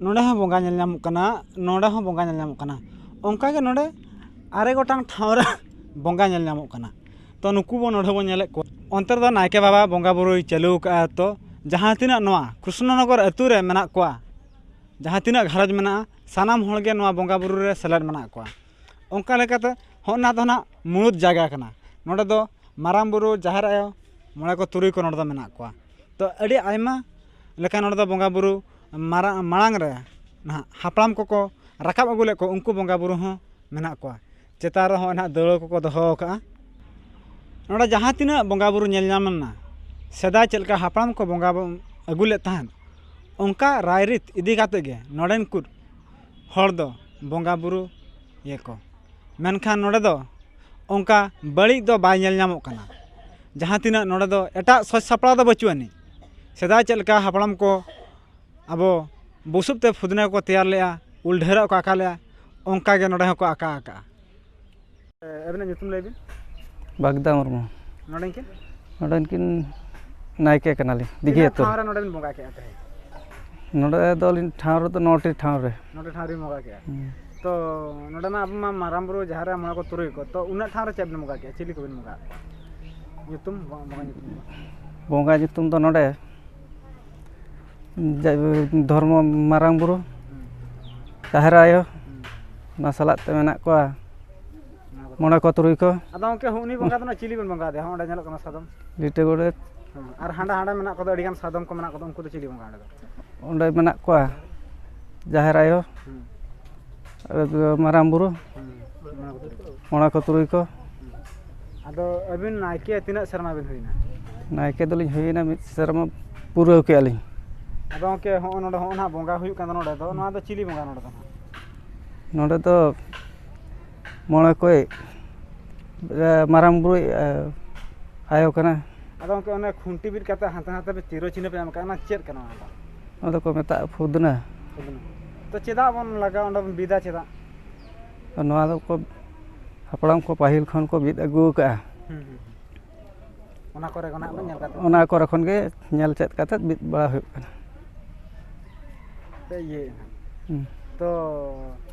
ᱱᱚᱰᱮ ᱦᱚᱸ ᱵᱚᱸᱜᱟ ᱧᱮᱞ ᱧᱟᱢᱚᱜ ᱠᱟᱱᱟ, ᱱᱚᱰᱮ ᱦᱚᱸ ᱵᱚᱸᱜᱟ ᱧᱮᱞ ᱧᱟᱢᱚᱜ ᱠᱟᱱᱟ᱾ ᱚᱱᱠᱟᱜᱮ ᱱᱚᱰᱮ ᱟᱨᱮ ᱜᱚᱴᱟᱝ ᱴᱷᱟᱶ ᱨᱮ ᱵᱚᱸᱜᱟ ᱧᱮᱞ ᱧᱟᱢᱚᱜ ᱠᱟᱱᱟ᱾ ᱛᱚ, ᱱᱩᱠᱩ ᱵᱚᱱ ᱱᱚᱰᱮ ᱵᱚᱱ ᱧᱮᱞᱮᱫ ᱠᱚᱣᱟ᱾ ᱚᱱᱛᱮ ᱨᱮᱫᱚ ᱱᱟᱭᱠᱮ ᱵᱟᱵᱟ ᱵᱚᱸᱜᱟ ᱵᱩᱨᱩᱭ ᱪᱟᱹᱞᱩ ᱟᱠᱟᱫᱼᱟ᱾ ᱛᱚ, ᱡᱟᱦᱟᱸ ᱛᱤᱱᱟᱹᱜ ᱱᱚᱣᱟ ᱠᱨᱤᱥᱱᱚᱱᱚᱜᱚᱨ ᱟᱹᱛᱩ ᱨᱮ ᱢᱮᱱᱟᱜ ᱠᱚᱣᱟ, ᱡᱟᱦᱟᱸ ᱛᱤᱱᱟᱹᱜ ᱜᱷᱟᱨᱚᱸᱡᱽ ᱢᱮᱱᱟᱜᱼᱟ, ᱥᱟᱱᱟᱢ ᱦᱚᱲᱜᱮ ᱱᱚᱣᱟ ᱵᱚᱸᱜᱟ ᱵᱩᱨᱩ ᱨᱮ ᱥᱮᱞᱮᱫ ᱢᱮᱱᱟᱜ ᱠᱚᱣᱟ᱾ ᱚᱱᱠᱟ ᱞᱮᱠᱟᱛᱮ ᱦᱚᱸᱜᱼᱚ ᱱᱟ ᱫᱚ ᱱᱟᱜ ᱢᱩᱬᱩᱫ ᱡᱟᱭᱜᱟ ᱠᱟᱱᱟ᱾ ᱱᱚᱰᱮ ᱫᱚ ᱢᱟᱨᱟᱝ ᱵᱩᱨᱩ, ᱡᱟᱦᱮᱨ ᱟᱭᱳ, ᱢᱚᱬᱮ ᱠᱚ ᱛᱩᱨᱩᱭ ᱠᱚ ᱱᱚᱰᱮ ᱫᱚ ᱢᱮᱱᱟᱜ ᱠᱚᱣᱟ᱾ ᱛᱚ, ᱟᱹᱰᱤ ᱟᱭᱢᱟ ᱞᱮᱠᱟ ᱱᱚᱰᱮ ᱫᱚ ᱵᱚᱸᱜᱟ ᱵᱩᱨᱩ ᱢᱟᱨᱟ-, ᱢᱟᱲᱟᱝ ᱨᱮ ᱱᱟᱦᱟᱜ ᱦᱟᱯᱲᱟᱢ ᱠᱚᱠᱚ ᱨᱟᱠᱟᱵ ᱟᱹᱜᱩ ᱞᱮᱫ ᱠᱚ, ᱩᱱᱠᱩ ᱵᱚᱸᱜᱟ ᱵᱩᱨᱩ ᱦᱚᱸ ᱢᱮᱱᱟᱜ ᱠᱚᱣᱟ᱾ ᱪᱮᱛᱟᱱ ᱨᱮᱦᱚᱸ ᱱᱟᱦᱟᱜ ᱫᱟᱹᱣᱲᱟᱹ ᱠᱚᱠᱚ ᱫᱚᱦᱚ ᱟᱠᱟᱫᱼᱟ᱾ ᱱᱚᱰᱮ ᱡᱟᱦᱟᱸ ᱛᱤᱱᱟᱹᱜ ᱵᱚᱸᱜᱟ ᱵᱩᱨᱩ ᱧᱮᱞ ᱧᱟᱢ ᱞᱮᱱᱟ, ᱥᱮᱫᱟᱭ ᱪᱮᱫ ᱞᱮᱠᱟ ᱦᱟᱯᱲᱟᱢ ᱠᱚ ᱵᱚᱸᱜᱟ ᱵᱚ-, ᱟᱹᱜᱩ ᱞᱮᱫ ᱛᱟᱦᱮᱸᱫ, ᱚᱱᱠᱟ ᱨᱟᱭᱨᱤᱛ ᱤᱫᱤ ᱠᱟᱛᱮ ᱜᱮ ᱱᱚᱰᱮᱱ ᱠᱚ ᱦᱚᱲ ᱫᱚ ᱵᱚᱸᱜᱟ ᱵᱩᱨᱩ ᱤᱭᱟᱹ ᱠᱚ᱾ ᱢᱮᱱᱠᱷᱟᱱ ᱱᱚᱰᱮ ᱫᱚ ᱚᱱᱠᱟ ᱵᱟᱹᱲᱤᱡ ᱫᱚ ᱵᱟᱭ ᱧᱮᱞ ᱧᱟᱢᱚᱜ ᱠᱟᱱᱟ᱾ ᱡᱟᱦᱟᱸ ᱛᱤᱱᱟᱹᱜ ᱱᱚᱰᱮ ᱫᱚ ᱮᱴᱟᱜ ᱥᱟᱡᱽ ᱥᱟᱯᱲᱟᱣ ᱫᱚ ᱵᱟᱹᱪᱩᱜ ᱟᱹᱱᱤᱡ᱾ ᱥᱮᱫᱟᱭ ᱪᱮᱫ ᱞᱮᱠᱟ ᱦᱟᱯᱲᱟᱢ ᱠᱚ ᱟᱵᱚ ᱵᱩᱥᱩᱵ ᱛᱮ ᱯᱷᱩᱫᱽᱱᱟᱹ ᱠᱚ ᱛᱮᱭᱟᱨ ᱞᱮᱜᱼᱟ, ᱩᱞ ᱰᱷᱟᱹᱨᱟᱜ ᱠᱚ ᱟᱸᱠᱟ ᱞᱮᱜᱼᱟ, ᱚᱱᱠᱟ ᱜᱮ ᱱᱚᱰᱮ ᱦᱚᱸᱠᱚ ᱟᱸᱠᱟ ᱟᱠᱟᱜᱼᱟ᱾ ᱟᱹᱵᱤᱱᱟᱜ ᱧᱩᱛᱩᱢ ᱞᱟᱹᱭ ᱵᱤᱱ᱾ ᱵᱟᱜᱽᱫᱟ ᱢᱩᱨᱢᱩ᱾ ᱱᱚᱰᱮᱱ ᱠᱤᱱ? ᱱᱚᱰᱮᱱ ᱠᱤᱱ ᱱᱟᱭᱠᱮ ᱠᱟᱱᱟᱞᱤᱧ, ᱫᱤᱜᱷᱤ ᱛᱤᱱᱟᱹᱜ ᱟᱹᱛᱩ ᱨᱮ᱾ ᱴᱷᱟᱶ ᱨᱮ ᱱᱚᱰᱮ ᱵᱤᱱ ᱵᱚᱸᱜᱟ ᱠᱮᱜᱼᱟ ᱛᱟᱦᱮᱸᱫ? ᱱᱚᱰᱮ ᱫᱚ ᱟᱹᱞᱤᱧ ᱴᱷᱟᱶ ᱨᱮᱫᱚ ᱱᱚᱴᱤ ᱴᱷᱟᱶ ᱨᱮ᱾ ᱱᱚᱰᱮ ᱴᱷᱟᱶ ᱨᱮᱵᱤᱱ ᱵᱚᱸᱜᱟ ᱠᱮᱜᱼᱟ᱾ ᱦᱩᱸ᱾ ᱛᱚ, ᱱᱚᱰᱮ ᱢᱟ ᱟᱵᱚ ᱢᱟ ᱢᱟᱨᱟᱝ ᱵᱩᱨᱩ, ᱡᱟᱦᱮᱨ ᱟᱭᱳ, ᱢᱚᱬᱮ ᱠᱚ ᱛᱩᱨᱩᱭ ᱠᱚ, ᱛᱚ, ᱩᱱᱟᱹᱜ ᱴᱷᱟᱶ ᱨᱮ ᱪᱮᱫ ᱵᱤᱱ ᱵᱚᱸᱜᱟ ᱠᱮᱜᱼᱟ? ᱪᱤᱞᱤ ᱠᱚᱵᱤᱱ ᱵᱚᱸᱜᱟ ᱟᱠᱚᱣᱟ? ᱧᱩᱛᱩᱢ, ᱵᱚᱸᱜᱟ, ᱵᱚᱸᱜᱟ ᱧᱩᱛᱩᱢ ᱫᱚ? ᱵᱚᱸᱜᱟ ᱧᱩᱛᱩᱢ ᱫᱚ ᱱᱚᱰᱮ ᱡᱟ-, ᱫᱷᱚᱨᱢᱚ ᱢᱟᱨᱟᱝ ᱵᱩᱨᱩ, ᱦᱩᱸ᱾ ᱡᱟᱦᱮᱨ ᱟᱭᱳ, ᱦᱩᱸ᱾ ᱚᱱᱟ ᱥᱟᱞᱟᱜ ᱛᱮ ᱢᱮᱱᱟᱜ ᱠᱚᱣᱟ ᱚᱱᱟ ᱠᱚ᱾ ᱢᱚᱬᱮ ᱠᱚ ᱛᱩᱨᱩᱭ ᱠᱚ᱾ ᱟᱫᱚ ᱜᱚᱢᱠᱮ, ᱦᱚᱸ, ᱩᱱᱤ ᱵᱚᱸᱜᱟ ᱫᱚ ᱱᱟᱜ ᱪᱤᱞᱤ ᱵᱚᱱ ᱵᱚᱸᱜᱟ ᱟᱫᱮᱭᱟ? ᱦᱚᱸ, ᱚᱸᱰᱮ ᱧᱮᱞᱚᱜ ᱠᱟᱱᱟ ᱥᱟᱫᱚᱢ᱾ ᱞᱤᱴᱟᱹ ᱜᱚᱰᱮᱛ᱾ ᱦᱚᱸ, ᱟᱨ ᱦᱟᱸᱰᱮ, ᱦᱟᱸᱰᱮ ᱢᱮᱱᱟᱜ ᱠᱚᱫᱚ ᱟᱹᱰᱤᱜᱟᱱ ᱥᱟᱫᱚᱢ ᱠᱚ ᱢᱮᱱᱟᱜ ᱠᱚᱫᱚ, ᱩᱱᱠᱩ ᱫᱚ ᱪᱤᱞᱤ ᱵᱚᱸᱜᱟ ᱚᱸᱰᱮ ᱫᱚ? ᱚᱸᱰᱮ ᱢᱮᱱᱟᱜ ᱠᱚᱣᱟ ᱡᱟᱦᱮᱨ ᱟᱭᱳ, ᱦᱩᱸ᱾ ᱢᱟᱨᱟᱝ ᱵᱩᱨᱩ, ᱦᱩᱸ, ᱢᱚᱬᱮ ᱠᱚ ᱛᱩᱨᱩᱭ ᱠᱚ᱾ ᱢᱚᱬᱮ ᱠᱚ ᱛᱩᱨᱩᱭ ᱠᱚ᱾ ᱦᱩᱸ᱾ ᱟᱫᱚ ᱟᱹᱵᱤᱱ ᱱᱟᱭᱠᱮ ᱛᱤᱱᱟᱹᱜ ᱥᱮᱨᱢᱟ ᱵᱤᱱ ᱦᱩᱭᱱᱟ? ᱱᱟᱭᱠᱮ ᱫᱚᱞᱤᱧ ᱦᱩᱭᱱᱟ ᱢᱤᱫ ᱥᱮᱨᱢᱟ ᱯᱩᱨᱟᱹᱣ ᱠᱮᱜᱼᱟ ᱞᱤᱧ᱾ ᱟᱫᱚ ᱜᱚᱢᱠᱮ, ᱦᱚᱸᱜᱼᱚ ᱱᱚᱰᱮ, ᱦᱚᱸᱜᱼᱚ ᱱᱟᱦᱟᱜ ᱵᱚᱸᱜᱟ ᱦᱩᱭᱩᱜ ᱠᱟᱱ ᱫᱚ ᱱᱚᱰᱮ ᱫᱚ, ᱱᱚᱣᱟ ᱫᱚ ᱪᱤᱞᱤ ᱵᱚᱸᱜᱟ ᱱᱚᱰᱮ ᱫᱚ ᱱᱟᱦᱟᱜ? ᱱᱚᱰᱮ ᱫᱚ ᱢᱚᱬᱮ ᱠᱚᱭ, ᱮ, ᱢᱟᱨᱟᱝ ᱵᱩᱨᱩᱭ, ᱮ, ᱟᱭᱳ ᱠᱟᱱᱟ᱾ ᱟᱫᱚ ᱜᱚᱢᱠᱮ, ᱚᱱᱮ ᱠᱷᱩᱱᱴᱤ ᱵᱤᱫ ᱠᱟᱛᱮ ᱦᱟᱱᱛᱮ ᱱᱟᱛᱮ ᱯᱮ ᱪᱤᱨᱚ ᱪᱤᱱᱦᱟᱹ ᱯᱮ ᱮᱢ ᱠᱟᱜᱼᱟ, ᱚᱱᱟ ᱪᱮᱫ ᱠᱟᱱᱟ ᱚᱱᱟ ᱫᱚ? ᱚᱱᱟ ᱫᱚᱠᱚ ᱢᱮᱛᱟᱜᱼᱟ ᱯᱷᱩᱫᱽᱱᱟᱹ᱾ ᱯᱷᱩᱫᱽᱱᱟᱹ᱾ ᱛᱚ, ᱪᱮᱫᱟᱜ ᱵᱚᱱ ᱞᱟᱜᱟᱣᱟ, ᱚᱸᱰᱮ ᱵᱚᱱ ᱵᱤᱫᱟ ᱪᱮᱫᱟᱜ? ᱱᱚᱣᱟ ᱫᱚᱠᱚ ᱦᱟᱯᱲᱟᱢ ᱠᱚ ᱯᱟᱹᱦᱤᱞ ᱠᱷᱚᱱ ᱠᱚ ᱵᱤᱫ ᱟᱹᱜᱩ ᱟᱠᱟᱜᱼᱟ᱾ ᱦᱩᱸ, ᱦᱩᱸ, ᱦᱩᱸ᱾ ᱚᱱᱟ ᱠᱚᱨᱮ ᱠᱷᱚᱱᱟᱜ ᱵᱚᱱ ᱧᱮᱞ ᱠᱟᱛᱮ᱾ ᱚᱱᱟ ᱠᱚᱨᱮ ᱠᱷᱚᱱ ᱜᱮ ᱧᱮᱞ ᱪᱮᱫ ᱠᱟᱛᱮ ᱵᱤᱫ ᱵᱟᱲᱟ ᱦᱩᱭᱩᱜ ᱠᱟᱱᱟ᱾ ᱤᱭᱟᱹᱭᱮᱫᱼᱟ᱾ ᱦᱩᱸ᱾ ᱛᱚ,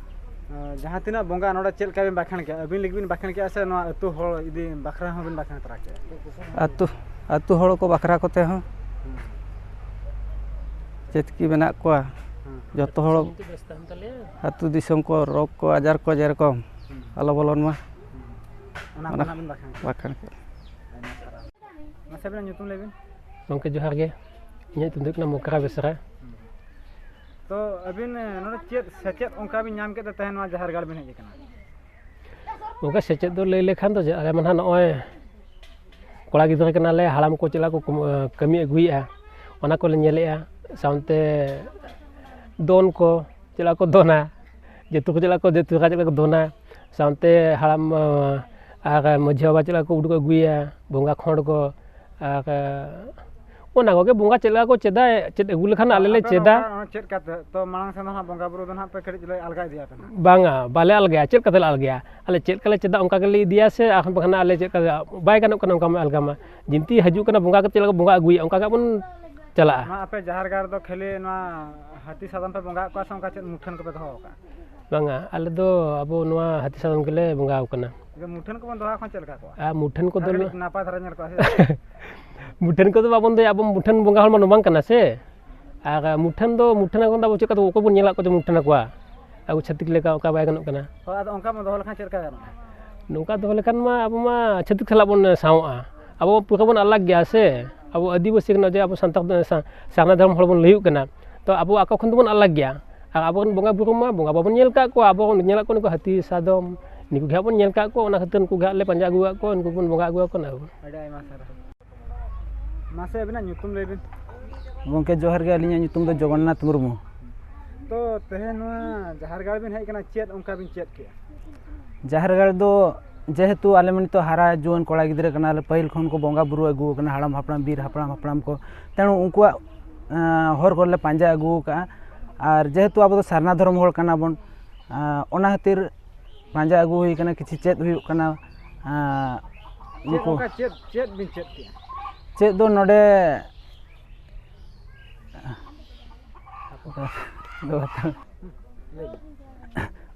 ᱡᱟᱦᱟᱸ ᱛᱤᱱᱟᱹᱜ ᱵᱚᱸᱜᱟ ᱱᱚᱰᱮ ᱪᱮᱫ ᱞᱮᱠᱟ ᱵᱤᱱ ᱵᱟᱠᱷᱮᱬ ᱠᱮᱜᱼᱟ, ᱟᱹᱵᱤᱱ ᱞᱟᱹᱜᱤᱫ ᱵᱤᱱ ᱵᱟᱠᱷᱮᱬ ᱠᱮᱜᱼᱟ ᱥᱮ ᱱᱚᱣᱟ ᱟᱹᱛᱩ ᱦᱚᱲ ᱤᱫᱤ ᱵᱟᱠᱷᱨᱟ ᱦᱚᱸᱵᱤᱱ ᱵᱟᱠᱷᱮᱬ ᱛᱚᱨᱟ ᱠᱮᱜᱼᱟ? ᱟᱹᱛᱩ, ᱟᱹᱛᱩ ᱦᱚᱲ ᱠᱚ ᱵᱟᱠᱷᱨᱟ ᱠᱚᱛᱮ ᱦᱚᱸ᱾ ᱦᱩᱸ᱾ ᱪᱮᱫ ᱠᱤ ᱢᱮᱱᱟᱜ ᱠᱚᱣᱟ? ᱦᱩᱸ᱾ ᱡᱚᱛᱚ ᱦᱚᱲ ᱟᱹᱛᱩ ᱫᱤᱥᱚᱢ ᱠᱚ, ᱨᱳᱜᱽ ᱠᱚ, ᱟᱡᱟᱨ ᱠᱚ ᱡᱮᱨᱚᱠᱚᱢ ᱦᱩᱸ᱾ ᱟᱞᱚ ᱵᱚᱞᱚᱱ ᱢᱟ᱾ ᱦᱩᱸ᱾ ᱚᱱᱟ ᱠᱚ ᱚᱱᱟ ᱱᱟᱜ ᱵᱤᱱ ᱵᱟᱠᱷᱮᱬ ᱠᱮᱜᱼᱟ᱾ ᱵᱟᱠᱷᱮᱬ ᱠᱮᱜᱼᱟ᱾ ᱟᱭᱢᱟ ᱥᱟᱨᱦᱟᱣ᱾ ᱢᱟᱥᱮ ᱟᱵᱤᱱᱟᱜ ᱧᱩᱛᱩᱢ ᱞᱟᱹᱭ ᱵᱤᱱ᱾ ᱜᱚᱢᱠᱮ ᱡᱚᱦᱟᱨ ᱜᱮ, ᱤᱧᱟᱹᱜ ᱧᱩᱛᱩᱢ ᱫᱚ ᱦᱩᱭᱩᱜ ᱠᱟᱱᱟ ᱢᱚᱠᱨᱟ ᱵᱮᱥᱨᱟ᱾ ᱦᱩᱸ᱾ ᱛᱚ ᱟᱹᱵᱤᱱ, ᱮ, ᱱᱚᱰᱮ ᱪᱮᱫ ᱥᱮᱪᱮᱫ ᱚᱱᱠᱟ ᱵᱤᱱ ᱧᱟᱢ ᱠᱮᱫ ᱛᱮ ᱛᱮᱦᱮᱧ ᱱᱚᱣᱟ ᱡᱟᱦᱮᱨ ᱜᱟᱲ ᱵᱤᱱ ᱦᱮᱡ ᱟᱠᱟᱱᱟ? ᱜᱚᱢᱠᱮ ᱥᱮᱪᱮᱫ ᱫᱚ ᱞᱟᱹᱭ ᱞᱮᱠᱷᱟᱱ ᱫᱚ ᱡᱮ ᱟᱞᱮ ᱢᱟ ᱱᱟᱦᱟᱜ ᱱᱚᱜᱼᱚᱭ ᱠᱚᱲᱟ ᱜᱤᱫᱽᱨᱟᱹ ᱠᱟᱱᱟᱞᱮ, ᱦᱟᱲᱟᱢ ᱠᱚ ᱪᱮᱫ ᱞᱮᱠᱟ ᱠᱚ ᱠᱟᱹᱢ-, ᱠᱟᱹᱢᱤ ᱟᱹᱜᱩᱭᱮᱫᱼᱟ ᱚᱱᱟ ᱠᱚᱞᱮ ᱧᱮᱞᱮᱫᱼᱟ, ᱥᱟᱶᱛᱮ ᱫᱚᱱ ᱠᱚ ᱪᱮᱫ ᱞᱮᱠᱟ ᱠᱚ ᱫᱚᱱᱟ, ᱡᱟᱹᱛᱩ ᱠᱚ ᱪᱮᱫ ᱞᱮᱠᱟ ᱠᱚ, ᱡᱟᱹᱛᱩ ᱠᱚ ᱪᱮᱫ ᱞᱮᱠᱟ ᱠᱚ ᱫᱚᱱᱟ, ᱥᱟᱶᱛᱮ ᱦᱟᱲᱟᱢ, ᱟᱨ ᱢᱟᱹᱡᱷᱤ ᱵᱟᱵᱟ ᱪᱮᱫ ᱞᱮᱠᱟ ᱠᱚ ᱩᱰᱩᱠ ᱟᱹᱜᱩᱭᱟ, ᱵᱚᱸᱜᱟ ᱠᱷᱚᱸᱰ ᱠᱚ, ᱟᱨ ᱚᱱᱟ ᱠᱚᱜᱮ ᱵᱚᱸᱜᱟ ᱪᱮᱫ ᱞᱮᱠᱟ ᱠᱚ ᱪᱮᱫᱟ, ᱪᱮᱫ ᱟᱹᱜᱩ ᱞᱮᱠᱷᱟᱱ ᱟᱞᱮ ᱞᱮ ᱟᱯᱮ ᱫᱚ ᱪᱮᱫᱟ᱾ ᱚᱱᱠᱟ, ᱚᱱᱟ ᱪᱮᱫ ᱠᱟᱛᱮ? ᱛᱚ ᱢᱟᱲᱟᱝ ᱥᱮᱱ ᱫᱚ ᱦᱟᱸᱜ ᱵᱚᱸᱜᱟ ᱵᱩᱨᱩ ᱫᱚ ᱦᱟᱸᱜ ᱯᱮ ᱠᱟᱹᱴᱤᱡ ᱞᱮ ᱟᱞᱜᱟ ᱤᱫᱤᱭᱟ ᱯᱮ ᱦᱟᱸᱜ᱾ ᱵᱟᱝᱟ, ᱵᱟᱞᱮ ᱟᱞᱜᱟᱭᱟ᱾ ᱪᱮᱫ ᱞᱮᱠᱟᱛᱮ ᱞᱮ ᱟᱞᱜᱟᱭᱟ? ᱟᱞᱮ ᱪᱮᱫ ᱞᱮᱠᱟ ᱞᱮ ᱪᱮᱫᱟ, ᱚᱱᱠᱟ ᱜᱮᱞᱮ ᱤᱫᱤᱭᱟ ᱥᱮ? ᱟᱨ ᱵᱟᱠᱷᱟᱱ ᱟᱞᱮ ᱪᱮᱫ ᱞᱮᱠᱟ, ᱵᱟᱭ ᱜᱟᱱᱚᱜ ᱠᱟᱱᱟ ᱚᱱᱠᱟ ᱢᱟ ᱟᱞᱜᱟ ᱢᱟ᱾ ᱡᱤᱱᱛᱤ ᱦᱤᱡᱩᱜ ᱠᱟᱱᱟ, ᱵᱚᱸᱜᱟ ᱠᱟᱛᱮ ᱪᱮᱫ ᱞᱮᱠᱟ ᱵᱚᱸᱜᱟ ᱟᱹᱜᱩᱭᱮᱫᱼᱟ, ᱚᱱᱠᱟ ᱜᱮ ᱵᱚᱱ ᱪᱟᱞᱟᱜᱼᱟ᱾ ᱱᱚᱣᱟ ᱟᱯᱮ ᱡᱟᱦᱮᱨ ᱜᱟᱲ ᱨᱮᱫᱚ ᱠᱷᱟᱹᱞᱤ ᱱᱚᱣᱟ ᱦᱟᱹᱛᱤ ᱥᱟᱫᱚᱢ ᱯᱮ ᱵᱚᱸᱜᱟ ᱟᱠᱚᱣᱟ ᱥᱮ ᱚᱱᱠᱟ ᱪᱮᱫ ᱢᱩᱴᱷᱟᱹᱱ ᱠᱚᱯᱮ ᱫᱚᱦᱚ ᱟᱠᱟᱫᱼᱟ? ᱵᱟᱝᱟ, ᱟᱞᱮ ᱫᱚ ᱟᱵᱚ ᱱᱚᱣᱟ ᱦᱟᱹᱛᱤ ᱥᱟᱫᱚᱢ ᱜᱮᱞᱮ ᱵᱚᱸᱜᱟ ᱟᱠᱚ ᱠᱟᱱᱟ᱾ ᱡᱮ ᱢᱩᱴᱷᱟᱹᱱ ᱠᱚᱵᱚᱱ ᱫᱚᱦᱚ ᱠᱷᱟᱱ ᱪᱮᱫ ᱞᱮᱠᱟ ᱠᱚᱜᱼᱟ? ᱟᱨ ᱢᱩᱴᱷᱟᱹᱱ ᱠᱚᱫᱚ ᱟᱨ ᱠᱟᱹᱴᱤᱡ ᱱᱟᱯᱟᱭ ᱫᱷᱟᱨᱟ ᱧᱮᱞ ᱠᱚᱜᱼᱟ ᱥᱮ? ᱢᱩᱴᱷᱟᱹᱱ ᱠᱚᱫᱚ ᱵᱟᱵᱚᱱ ᱫᱚᱦᱚᱭᱟ, ᱟᱵᱚ ᱢᱩᱴᱷᱟᱹᱱ ᱵᱚᱸᱜᱟ ᱦᱚᱲ ᱢᱟ ᱵᱟᱝ ᱠᱟᱱᱟ ᱥᱮ᱾ ᱟᱨ ᱢᱩᱴᱷᱟᱹᱱ ᱫᱚ, ᱢᱩᱴᱷᱟᱹᱱ ᱠᱷᱚᱱ ᱫᱚ ᱟᱵᱚ ᱪᱮᱫ ᱞᱮᱠᱟ ᱛᱮ ᱚᱠᱚᱭ ᱵᱚᱱ ᱧᱮᱞ ᱟᱠᱟᱫ ᱠᱚᱣᱟ ᱡᱮ ᱢᱩᱴᱷᱟᱹᱱ ᱟᱠᱚᱣᱟ? ᱟᱵᱚ ᱪᱷᱟᱹᱛᱤᱠ ᱞᱮᱠᱟ ᱚᱱᱠᱟ ᱵᱟᱭ ᱜᱟᱱᱚᱜ ᱠᱟᱱᱟ᱾ ᱦᱳᱭ, ᱟᱫᱚ ᱚᱱᱠᱟ ᱵᱚᱱ ᱫᱚᱦᱚ ᱞᱮᱠᱷᱟᱱ ᱪᱮᱫ ᱞᱮᱠᱟ ᱜᱟᱱᱚᱜᱼᱟ? ᱱᱚᱝᱠᱟ ᱫᱚᱦᱚ ᱞᱮᱠᱷᱟᱱ ᱢᱟ ᱟᱵᱚ ᱢᱟ ᱪᱷᱟᱹᱛᱤᱠ ᱥᱟᱞᱟᱜ ᱵᱚᱱ ᱥᱟᱶᱚᱜᱼᱟ᱾ ᱟᱵᱚ ᱯᱩᱨᱟᱹ ᱵᱚᱱ ᱟᱞᱟᱜᱽ ᱜᱮᱭᱟ ᱥᱮ᱾ ᱟᱵᱚ ᱟᱹᱫᱤᱵᱟᱹᱥᱤ ᱠᱟᱱᱟ ᱡᱮ ᱟᱵᱚ ᱥᱟᱱᱛᱟᱲ ᱫᱚ ᱥᱟ-, ᱥᱟᱨᱱᱟ ᱫᱷᱚᱨᱚᱢ ᱦᱚᱲ ᱵᱚᱱ ᱞᱟᱹᱭᱩᱜ ᱠᱟᱱᱟ᱾ ᱛᱚ ᱟᱵᱚ ᱟᱠᱚ ᱠᱷᱚᱱ ᱫᱚᱵᱚᱱ ᱟᱞᱟᱜᱽ ᱜᱮᱭᱟ᱾ ᱟᱨ ᱟᱵᱚ ᱨᱮᱱ ᱵᱚᱸᱜᱟ ᱵᱩᱨᱩ ᱢᱟ ᱵᱚᱸᱜᱟ ᱵᱟᱵᱚᱱ ᱧᱮᱞ ᱟᱠᱟᱫ ᱠᱚᱣᱟ, ᱟᱵᱚ ᱵᱚᱱ ᱧᱮᱞ ᱟᱠᱟᱫ ᱠᱚᱣᱟ ᱱᱩᱠᱩ ᱦᱟᱹᱛᱤ ᱥᱟᱫᱚᱢ, ᱱᱩᱠᱩ ᱜᱮ ᱦᱟᱸᱜ ᱵᱚᱱ ᱧᱮᱞ ᱟᱠᱟᱫ ᱠᱚᱣᱟ, ᱚᱱᱟ ᱠᱷᱟᱹᱛᱤᱨ ᱱᱩᱠᱩ ᱜᱮ ᱦᱟᱸᱜ ᱞᱮ ᱯᱟᱸᱡᱟ ᱟᱹᱜᱩ ᱟᱠᱟᱫ ᱠᱚᱣᱟ, ᱱᱩᱠᱩ ᱵᱚᱱ ᱵᱚᱸᱜᱟ ᱟᱹᱜᱩ ᱟᱠᱚ ᱠᱟᱱᱟ ᱵᱚᱱ᱾ ᱟᱹᱰᱤ ᱟᱭᱢᱟ ᱥᱟᱨᱦᱟᱣ᱾ ᱢᱟᱥᱮ ᱟᱹᱵᱤᱱᱟᱜ ᱧᱩᱛᱩᱢ ᱞᱟᱹᱭ ᱵᱤᱱ᱾ ᱜᱚᱢᱠᱮ ᱡᱚᱦᱟᱨ ᱜᱮ, ᱟᱹᱞᱤᱧᱟᱜ ᱧᱩᱛᱩᱢ ᱫᱚ ᱡᱚᱜᱚᱱᱱᱟᱛᱷ ᱢᱩᱨᱢᱩ᱾ ᱛᱚ ᱛᱮᱦᱮᱧ ᱱᱚᱣᱟ ᱡᱟᱦᱮᱨ ᱜᱟᱲ ᱵᱤᱱ ᱦᱮᱡ ᱟᱠᱟᱱᱟ, ᱪᱮᱫ ᱚᱱᱠᱟ ᱵᱤᱱ ᱪᱮᱫ ᱠᱮᱜᱼᱟ? ᱡᱟᱦᱮᱨ ᱜᱟᱲ ᱫᱚ ᱡᱮᱦᱮᱛᱩ ᱟᱞᱮ ᱢᱟ ᱱᱤᱛᱚᱜ ᱦᱟᱨᱟ ᱡᱩᱣᱟᱹᱱ ᱠᱚᱲᱟ ᱜᱤᱫᱽᱨᱟᱹ ᱠᱟᱱᱟᱞᱮ, ᱯᱟᱹᱦᱤᱞ ᱠᱷᱚᱱ ᱠᱚ ᱵᱚᱸᱜᱟ ᱵᱩᱨᱩ ᱟᱹᱜᱩ ᱟᱠᱟᱱᱟ, ᱦᱟᱲᱟᱢ ᱦᱟᱯᱲᱟᱢ, ᱵᱤᱨ ᱦᱟᱯᱲᱟᱢ, ᱦᱟᱯᱲᱟᱢ ᱠᱚ, ᱛᱮᱱᱩ ᱩᱱᱠᱩᱣᱟᱜ, ᱮᱸ, ᱦᱚᱨ ᱠᱚᱨᱮ ᱞᱮ ᱯᱟᱸᱡᱟ ᱟᱹᱜᱩ ᱟᱠᱟᱫᱼᱟ᱾ ᱟᱨ ᱡᱮᱦᱮᱛᱩ ᱟᱵᱚ ᱫᱚ ᱥᱟᱨᱱᱟ ᱫᱷᱚᱨᱚᱢ ᱦᱚᱲ ᱠᱟᱱᱟ ᱵᱚᱱ, ᱮᱸ, ᱚᱱᱟ ᱠᱷᱟᱹᱛᱤᱨ ᱯᱟᱸᱡᱟ ᱟᱹᱜᱩ ᱦᱩᱭ ᱟᱠᱟᱱᱟ, ᱠᱤᱪᱷᱩ ᱪᱮᱫ ᱦᱩᱭᱩᱜ ᱠᱟᱱᱟ, ᱮᱸ, ᱪᱮᱫ ᱱᱩᱠᱩ ᱚᱱᱠᱟ ᱪᱮᱫ, ᱪᱮᱫ ᱵᱤᱱ ᱪᱮᱫ ᱠᱮᱜᱼᱟ? ᱪᱮᱫ ᱫᱚ ᱱᱚᱰᱮ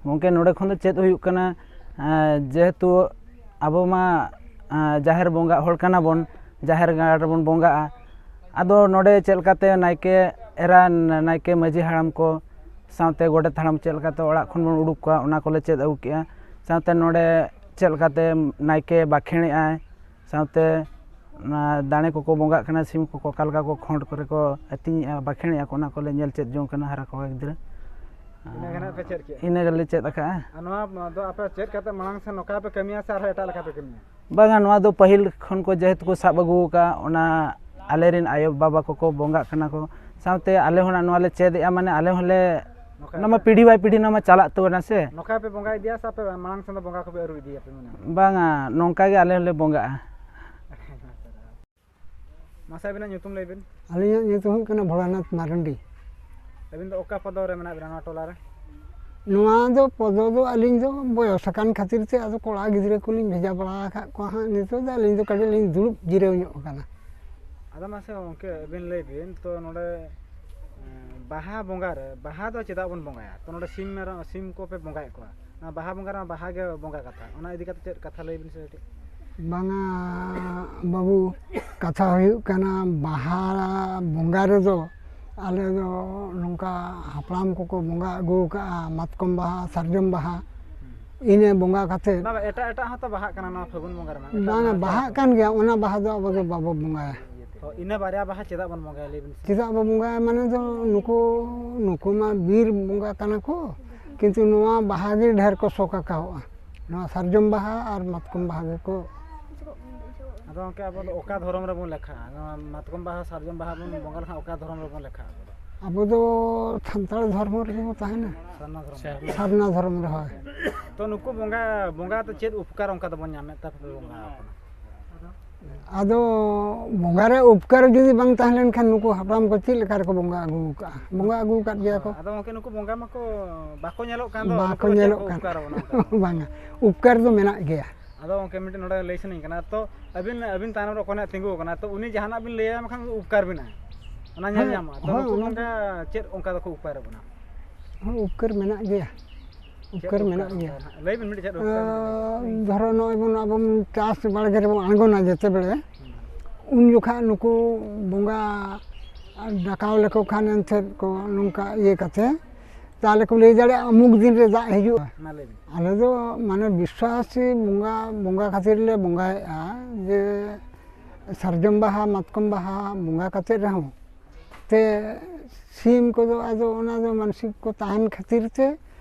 ᱜᱚᱝᱠᱮ, ᱱᱚᱰᱮ ᱠᱷᱚᱱ ᱫᱚ ᱪᱮᱫ ᱦᱩᱭᱩᱜ ᱠᱟᱱᱟ? ᱮᱸ, ᱡᱮᱦᱮᱛᱩ ᱟᱵᱚ ᱢᱟ, ᱮᱸ, ᱡᱟᱦᱮᱨ ᱵᱚᱸᱜᱟ ᱦᱚᱲ ᱠᱟᱱᱟ ᱵᱚᱱ, ᱡᱟᱦᱮᱨ ᱜᱟᱲ ᱨᱮᱵᱚᱱ ᱵᱚᱸᱜᱟᱜᱼᱟ᱾ ᱟᱫᱚ ᱱᱚᱰᱮ ᱪᱮᱫ ᱞᱮᱠᱟᱛᱮ ᱱᱟᱭᱠᱮ ᱮᱨᱟ, ᱱᱟᱭᱠᱮ ᱢᱟᱹᱡᱷᱤ ᱦᱟᱲᱟᱢ ᱠᱚ ᱥᱟᱶᱛᱮ ᱜᱚᱰᱮᱛ ᱦᱟᱲᱟᱢ ᱪᱮᱫ ᱞᱮᱠᱟᱛᱮ ᱚᱲᱟᱜ ᱠᱷᱚᱱ ᱵᱚᱱ ᱩᱰᱩᱠ ᱠᱚᱣᱟ, ᱚᱱᱟ ᱠᱚᱞᱮ ᱪᱮᱫ ᱟᱹᱜᱩ ᱠᱮᱜᱼᱟ᱾ ᱥᱟᱶᱛᱮ ᱱᱚᱰᱮ ᱪᱮᱫ ᱞᱮᱠᱟᱛᱮ ᱱᱟᱭᱠᱮ ᱵᱟᱠᱷᱮᱬᱮᱜᱼᱟᱭ, ᱥᱟᱶᱛᱮ ᱚᱱᱟ ᱫᱟᱲᱮ ᱠᱚᱠᱚ ᱵᱚᱸᱜᱟᱜ ᱠᱟᱱᱟ, ᱥᱤᱢ ᱠᱚᱠᱚ ᱚᱠᱟ ᱞᱮᱠᱟ ᱠᱚ ᱠᱷᱚᱸᱰ ᱠᱚᱨᱮ ᱠᱚ ᱟᱹᱛᱤᱧᱮᱜᱼᱟ, ᱵᱟᱠᱷᱮᱬᱮᱜᱼᱟ ᱠᱚ, ᱚᱱᱟ ᱠᱚᱞᱮ ᱧᱮᱞ ᱪᱮᱫ ᱡᱚᱝ ᱠᱟᱱᱟ ᱦᱟᱨᱟ ᱠᱚᱲᱟ ᱜᱤᱫᱽᱨᱟᱹ᱾ ᱤᱱᱟᱹ ᱜᱮ ᱱᱟᱜ ᱯᱮ ᱪᱮᱫ ᱠᱮᱜᱼᱟ? ᱤᱱᱟᱹ ᱜᱮᱞᱮ ᱪᱮᱫ ᱟᱠᱟᱜᱼᱟ᱾ ᱟᱨ ᱱᱚᱣᱟ ᱫᱚ ᱟᱯᱮ ᱪᱮᱫ ᱠᱟᱛᱮ ᱢᱟᱲᱟᱝ ᱥᱮ ᱱᱚᱝᱠᱟ ᱯᱮ ᱠᱟᱹᱢᱤᱭᱟ ᱥᱮ ᱟᱨᱦᱚᱸ ᱮᱴᱟᱜ ᱞᱮᱠᱟ ᱯᱮ ᱠᱟᱹᱢᱤᱭᱟ? ᱵᱟᱝᱟ, ᱱᱚᱣᱟ ᱫᱚ ᱯᱟᱹᱦᱤᱞ ᱠᱷᱚᱱ ᱠᱚ ᱡᱮᱦᱮᱛᱩ ᱠᱚ ᱥᱟᱵ ᱟᱹᱜᱩ ᱟᱠᱟᱫ, ᱚᱱᱟ ᱟᱞᱮᱨᱮᱱ ᱟᱭᱳ ᱵᱟᱵᱟ ᱠᱚᱠᱚ ᱵᱚᱸᱜᱟᱜ ᱠᱟᱱᱟ ᱠᱚ, ᱥᱟᱶᱛᱮ ᱟᱞᱮ ᱦᱚᱸ ᱱᱚᱣᱟ ᱞᱮ ᱪᱮᱫ ᱮᱜᱼᱟ, ᱢᱟᱱᱮ ᱟᱞᱮ ᱦᱚᱸᱞᱮ, ᱱᱚᱝᱠᱟ ᱚᱱᱟ ᱢᱟ ᱯᱮ ᱯᱤᱲᱦᱤ ᱵᱟᱭ ᱯᱤᱲᱦᱤ ᱱᱚᱣᱟ ᱢᱟ ᱪᱟᱞᱟᱜ ᱛᱟᱵᱚᱱᱟ ᱥᱮ᱾ ᱱᱚᱝᱠᱟ ᱯᱮ ᱵᱚᱸᱜᱟ ᱤᱫᱤᱭᱟ ᱥᱮ ᱟᱯᱮ ᱢᱟᱲᱟᱝ ᱥᱮᱱ ᱫᱚ ᱵᱚᱸᱜᱟ ᱠᱚᱯᱮ ᱟᱹᱨᱩ ᱤᱫᱤᱭᱟ ᱯᱮ ᱢᱟᱱᱮ? ᱵᱟᱝᱟ, ᱱᱚᱝᱠᱟ ᱜᱮ ᱟᱞᱮ ᱦᱚᱸᱞᱮ ᱵᱚᱸᱜᱟᱜᱼᱟ᱾ ᱢᱟᱥᱮ ᱟᱹᱵᱤᱱᱟᱜ ᱧᱩᱛᱩᱢ ᱞᱟᱹᱭ ᱵᱤᱱ᱾ ᱟᱹᱞᱤᱧᱟᱜ ᱧᱩᱛᱩᱢ ᱦᱩᱭᱩᱜ ᱠᱟᱱᱟ ᱵᱷᱳᱞᱟᱱᱟᱛᱷ ᱢᱟᱨᱟᱱᱰᱤ᱾ ᱟᱹᱵᱤᱱ ᱫᱚ ᱚᱠᱟ ᱯᱚᱫᱚ ᱨᱮ ᱢᱮᱱᱟᱜ ᱵᱤᱱᱟ ᱱᱚᱣᱟ ᱴᱚᱞᱟ ᱨᱮ? ᱱᱚᱣᱟ ᱫᱚ ᱯᱚᱫᱚ ᱫᱚ ᱟᱹᱞᱤᱧ ᱫᱚ ᱵᱚᱭᱚᱥ ᱟᱠᱟᱱ ᱠᱷᱟᱹᱛᱤᱨ ᱛᱮ ᱟᱫᱚ ᱠᱚᱲᱟ ᱜᱤᱫᱽᱨᱟᱹ ᱠᱚᱞᱤᱧ ᱵᱷᱮᱡᱟ ᱵᱟᱲᱟ ᱟᱠᱟᱫ ᱠᱚᱣᱟ ᱦᱟᱸᱜ᱾ ᱱᱤᱛᱚᱜ ᱫᱚ ᱟᱹᱞᱤᱧ ᱫᱚ ᱠᱟᱹᱴᱤᱡ ᱞᱤᱧ ᱫᱩᱲᱩᱵ ᱡᱤᱨᱟᱹᱣ ᱧᱚᱜ ᱟᱠᱟᱱᱟ᱾ ᱟᱫᱚ ᱢᱟᱥᱮ ᱜᱚᱢᱠᱮ ᱟᱹᱵᱤᱱ ᱞᱟᱹᱭ ᱵᱤᱱ ᱛᱚ, ᱱᱚᱰᱮ, ᱮᱸ, ᱵᱟᱦᱟ ᱵᱚᱸᱜᱟ ᱨᱮ, ᱵᱟᱦᱟ ᱫᱚ ᱪᱮᱫᱟᱜ ᱵᱚᱱ ᱵᱚᱸᱜᱟᱭᱟ? ᱛᱚ, ᱱᱚᱰᱮ ᱥᱤᱢ ᱢᱮᱨᱚᱢ, ᱥᱤᱢ ᱠᱚᱯᱮ ᱵᱚᱸᱜᱟᱭᱮᱫ ᱠᱚᱣᱟ, ᱱᱚᱣᱟ ᱵᱟᱦᱟ ᱵᱚᱸᱜᱟ ᱨᱮᱢᱟ ᱵᱟᱦᱟ ᱜᱮ ᱵᱚᱸᱜᱟ ᱠᱟᱛᱷᱟ, ᱚᱱᱟ ᱤᱫᱤ ᱠᱟᱛᱮ ᱪᱮᱫ ᱠᱟᱛᱷᱟ ᱞᱟᱹᱭ ᱵᱤᱱ ᱥᱮ ᱠᱟᱹᱴᱤᱡ᱾ ᱵᱟᱝᱟ ᱵᱟᱹᱵᱩ, ᱠᱟᱛᱷᱟ ᱦᱩᱭᱩᱜ ᱠᱟᱱᱟ, ᱵᱟᱦᱟ ᱵᱚᱸᱜᱟ ᱨᱮᱫᱚ ᱟᱞᱮ ᱫᱚ ᱱᱚᱝᱠᱟ ᱦᱟᱯᱲᱟᱢ ᱠᱚᱠᱚ ᱵᱚᱸᱜᱟ ᱟᱹᱜᱩ ᱟᱠᱟᱫᱼᱟ, ᱢᱟᱛᱠᱚᱢ ᱵᱟᱦᱟ, ᱥᱟᱨᱡᱚᱢ ᱵᱟᱦᱟ, ᱤᱱᱟᱹ ᱵᱚᱸᱜᱟ ᱠᱟᱛᱮ᱾ ᱵᱟᱝᱟ, ᱮᱴᱟᱜ ᱮᱴᱟᱜ ᱦᱚᱸᱛᱚ ᱵᱟᱦᱟᱜ ᱠᱟᱱᱟ ᱱᱚᱣᱟ ᱯᱷᱟᱹᱜᱩᱱ ᱵᱚᱸᱜᱟ ᱨᱮᱢᱟ, ᱮᱴᱟᱜ ᱵᱟᱝᱟ, ᱵᱟᱦᱟ ᱵᱟᱦᱟᱜ ᱠᱟᱱ ᱜᱮᱭᱟ, ᱚᱱᱟ ᱵᱟᱦᱟ ᱫᱚ ᱟᱵᱚ ᱫᱚ ᱵᱟᱵᱚ ᱵᱚᱸᱜᱟᱭᱟ᱾ ᱛᱚ, ᱤᱱᱟᱹ ᱵᱟᱨᱭᱟ ᱵᱟᱦᱟ ᱪᱮᱫᱟᱜ ᱵᱚᱱ ᱵᱚᱸᱜᱟᱭᱟ, ᱞᱟᱹᱭ ᱵᱤᱱ ᱥᱮ? ᱪᱮᱫᱟᱜ ᱵᱚ ᱵᱚᱸᱜᱟᱭᱟ? ᱢᱟᱱᱮ ᱫᱚ ᱱᱩᱠᱩ, ᱱᱩᱠᱩ ᱢᱟ ᱵᱤᱨ ᱵᱚᱸᱜᱟ ᱠᱟᱱᱟ ᱠᱚ, ᱠᱤᱱᱛᱩ ᱱᱚᱣᱟ ᱵᱟᱦᱟ ᱜᱮ ᱰᱷᱮᱨ ᱠᱚ ᱥᱚᱠ ᱟᱠᱟᱣᱚᱜᱼᱟ᱾ ᱱᱚᱣᱟ ᱥᱟᱨᱡᱚᱢ ᱵᱟᱦᱟ ᱟᱨ ᱢᱟᱛᱠᱚᱢ ᱵᱟᱦᱟ ᱜᱮᱠᱚ᱾ ᱟᱫᱚ ᱜᱚᱢᱠᱮ, ᱟᱵᱚ ᱫᱚ ᱚᱠᱟ ᱫᱷᱚᱨᱚᱢ ᱨᱮᱵᱚᱱ ᱞᱮᱠᱷᱟᱜᱼᱟ? ᱱᱚᱣᱟ ᱢᱟᱛᱠᱚᱢ ᱵᱟᱦᱟ, ᱥᱟᱨᱡᱚᱢ ᱵᱟᱦᱟ ᱵᱚᱱ ᱵᱚᱸᱜᱟ ᱞᱮᱠᱷᱟᱱ ᱚᱠᱟ ᱫᱷᱚᱨᱚᱢ ᱨᱮᱵᱚᱱ ᱞᱮᱠᱷᱟᱜᱼᱟ ᱟᱵᱚ ᱫᱚ? ᱟᱵᱚ ᱫᱚ ᱥᱟᱱᱛᱟᱲ ᱫᱷᱚᱨᱢᱚ ᱨᱮᱜᱮ ᱵᱚ ᱛᱟᱦᱮᱱᱟ᱾ ᱥᱟᱨᱱᱟ ᱫᱷᱚᱨᱚᱢ᱾ ᱥᱟᱨᱱᱟ ᱫᱷᱚᱨᱚᱢ ᱨᱮ, ᱦᱳᱭ᱾ ᱛᱚ, ᱱᱩᱠᱩ ᱵᱚᱸᱜᱟ, ᱵᱚᱸᱜᱟ ᱫᱚ ᱪᱮᱫ ᱩᱯᱠᱟᱨ ᱚᱱᱠᱟ ᱫᱚᱵᱚᱱ ᱧᱟᱢᱮᱫ ᱛᱟᱯᱮ ᱵᱚᱸᱜᱟ ᱟᱠᱚ? ᱟᱫᱚ ᱵᱚᱸᱜᱟ ᱨᱮ ᱩᱯᱠᱟᱨ ᱡᱩᱫᱤ ᱵᱟᱝ ᱛᱟᱦᱮᱸ ᱞᱮᱱᱠᱷᱟᱱ ᱱᱩᱠᱩ ᱦᱟᱯᱲᱟᱢ ᱠᱚ ᱪᱮᱫ ᱞᱮᱠᱟ ᱨᱮᱠᱚ ᱵᱚᱸᱜᱟ ᱟᱹᱜᱩ ᱟᱠᱟᱫᱼᱟ? ᱵᱚᱸᱜᱟ ᱟᱹᱜᱩ ᱟᱠᱟᱫ ᱜᱮᱭᱟ ᱠᱚ᱾ ᱟᱫᱚ ᱜᱚᱢᱠᱮ, ᱱᱩᱠᱩ ᱵᱚᱸᱜᱟ ᱢᱟᱠᱚ ᱵᱟᱠᱚ ᱧᱮᱞᱚᱜ ᱠᱟᱱ ᱫᱚ, ᱵᱟᱠᱚ ᱱᱩᱠᱩ ᱫᱚ ᱪᱮᱫ ᱧᱮᱞᱚᱜ ᱠᱚ ᱠᱟᱱ᱾ ᱩᱯᱠᱟᱨ ᱟᱵᱚᱱᱟ ᱚᱱᱠᱟ ᱫᱚ? ᱵᱟᱝᱟ, ᱩᱯᱠᱟᱨ ᱫᱚ ᱢᱮᱱᱟᱜ ᱜᱮᱭᱟ᱾ ᱟᱫᱚ ᱜᱚᱢᱠᱮ, ᱢᱤᱫᱴᱮᱱ ᱱᱚᱰᱮ ᱞᱟᱹᱭ ᱥᱟᱱᱟᱧ ᱠᱟᱱᱟ, ᱛᱚ ᱟᱹᱵᱤᱱ, ᱟᱹᱵᱤᱱ ᱛᱟᱭᱱᱚᱢ ᱨᱮ ᱚᱠᱚᱭ ᱱᱟᱜ ᱛᱤᱸᱜᱩ ᱟᱠᱟᱱᱟ, ᱛᱚ ᱩᱱᱤ ᱡᱟᱦᱟᱱᱟᱜ ᱵᱤᱱ ᱞᱟᱹᱭᱟᱭ ᱢᱮᱠᱷᱟᱱ ᱩᱯᱠᱟᱨ ᱵᱤᱱᱟ, ᱚᱱᱟ ᱧᱮᱞ ᱦᱮᱸ, ᱧᱟᱢᱚᱜᱼᱟ᱾ ᱛᱚ ᱦᱳᱭ, ᱱᱩᱠᱩ ᱚᱱᱟ ᱱᱚᱝᱠᱟ ᱪᱮᱫ ᱚᱱᱠᱟ ᱫᱚᱠᱚ ᱩᱯᱠᱟᱨ ᱟᱵᱚᱱᱟ? ᱦᱚᱸ, ᱩᱯᱠᱟᱹᱨ ᱢᱮᱱᱟᱜ ᱜᱮᱭᱟ᱾ ᱪᱮᱫ ᱩᱯᱠᱟᱹᱨ ᱩᱯᱠᱟᱹᱨ ᱢᱮᱱᱟᱜ ᱜᱮᱭᱟ᱾ ᱚᱱᱠᱟ ᱦᱟᱸᱜ? ᱞᱟᱹᱭ ᱵᱤᱱ ᱢᱤᱫᱴᱮᱡ, ᱪᱮᱫ ᱩᱯᱠᱟᱹᱨ ᱢᱮᱱᱟᱜ ᱛᱟᱵᱚᱱᱟ? ᱟᱸ, ᱫᱷᱚᱨᱚ, ᱱᱚᱜᱼᱚᱭ ᱵᱚᱱ, ᱟᱵᱚ ᱪᱟᱥ ᱵᱟᱲᱜᱮ ᱨᱮᱵᱚᱱ ᱟᱬᱜᱚᱱᱟ ᱡᱮᱛᱮ ᱵᱮᱲᱮ, ᱩᱱ ᱡᱚᱠᱷᱟᱜ ᱱᱩᱠᱩ ᱵᱚᱸᱜᱟ ᱰᱟᱠᱟᱣ ᱞᱮᱠᱚ ᱠᱷᱟᱱ ᱮᱱᱛᱮᱫ ᱠᱚ ᱱᱚᱝᱠᱟ ᱤᱭᱟᱹ ᱠᱟᱛᱮ, ᱛᱟᱦᱞᱮ ᱠᱚ ᱞᱟᱹᱭ ᱫᱟᱲᱮᱭᱟᱜᱼᱟ ᱚᱢᱩᱠ ᱫᱤᱱ ᱨᱮ ᱫᱟᱜ ᱦᱤᱡᱩᱜᱼᱟ᱾ ᱢᱟ ᱞᱟᱹᱭ ᱵᱤᱱ᱾ ᱟᱞᱮ ᱫᱚ ᱢᱟᱱᱮ ᱵᱤᱥᱣᱟᱥᱤ ᱵᱚᱸᱜᱟ, ᱵᱚᱸᱜᱟ ᱠᱷᱟᱹᱛᱤᱨ ᱞᱮ ᱵᱚᱸᱜᱟᱭᱮᱫᱼᱟ, ᱡᱮ ᱥᱟᱨᱡᱚᱢ ᱵᱟᱦᱟ, ᱢᱟᱛᱠᱚᱢ ᱵᱟᱦᱟ ᱵᱚᱸᱜᱟ ᱠᱟᱛᱮ ᱨᱮᱦᱚᱸ ᱛᱮ ᱥᱤᱢ ᱠᱚᱫᱚ ᱟᱫᱚ ᱚᱱᱟ ᱫᱚ ᱢᱟᱱᱥᱤᱠ ᱠᱚ ᱛᱟᱦᱮᱱ ᱠᱷᱟᱹᱛᱤᱨ ᱛᱮ,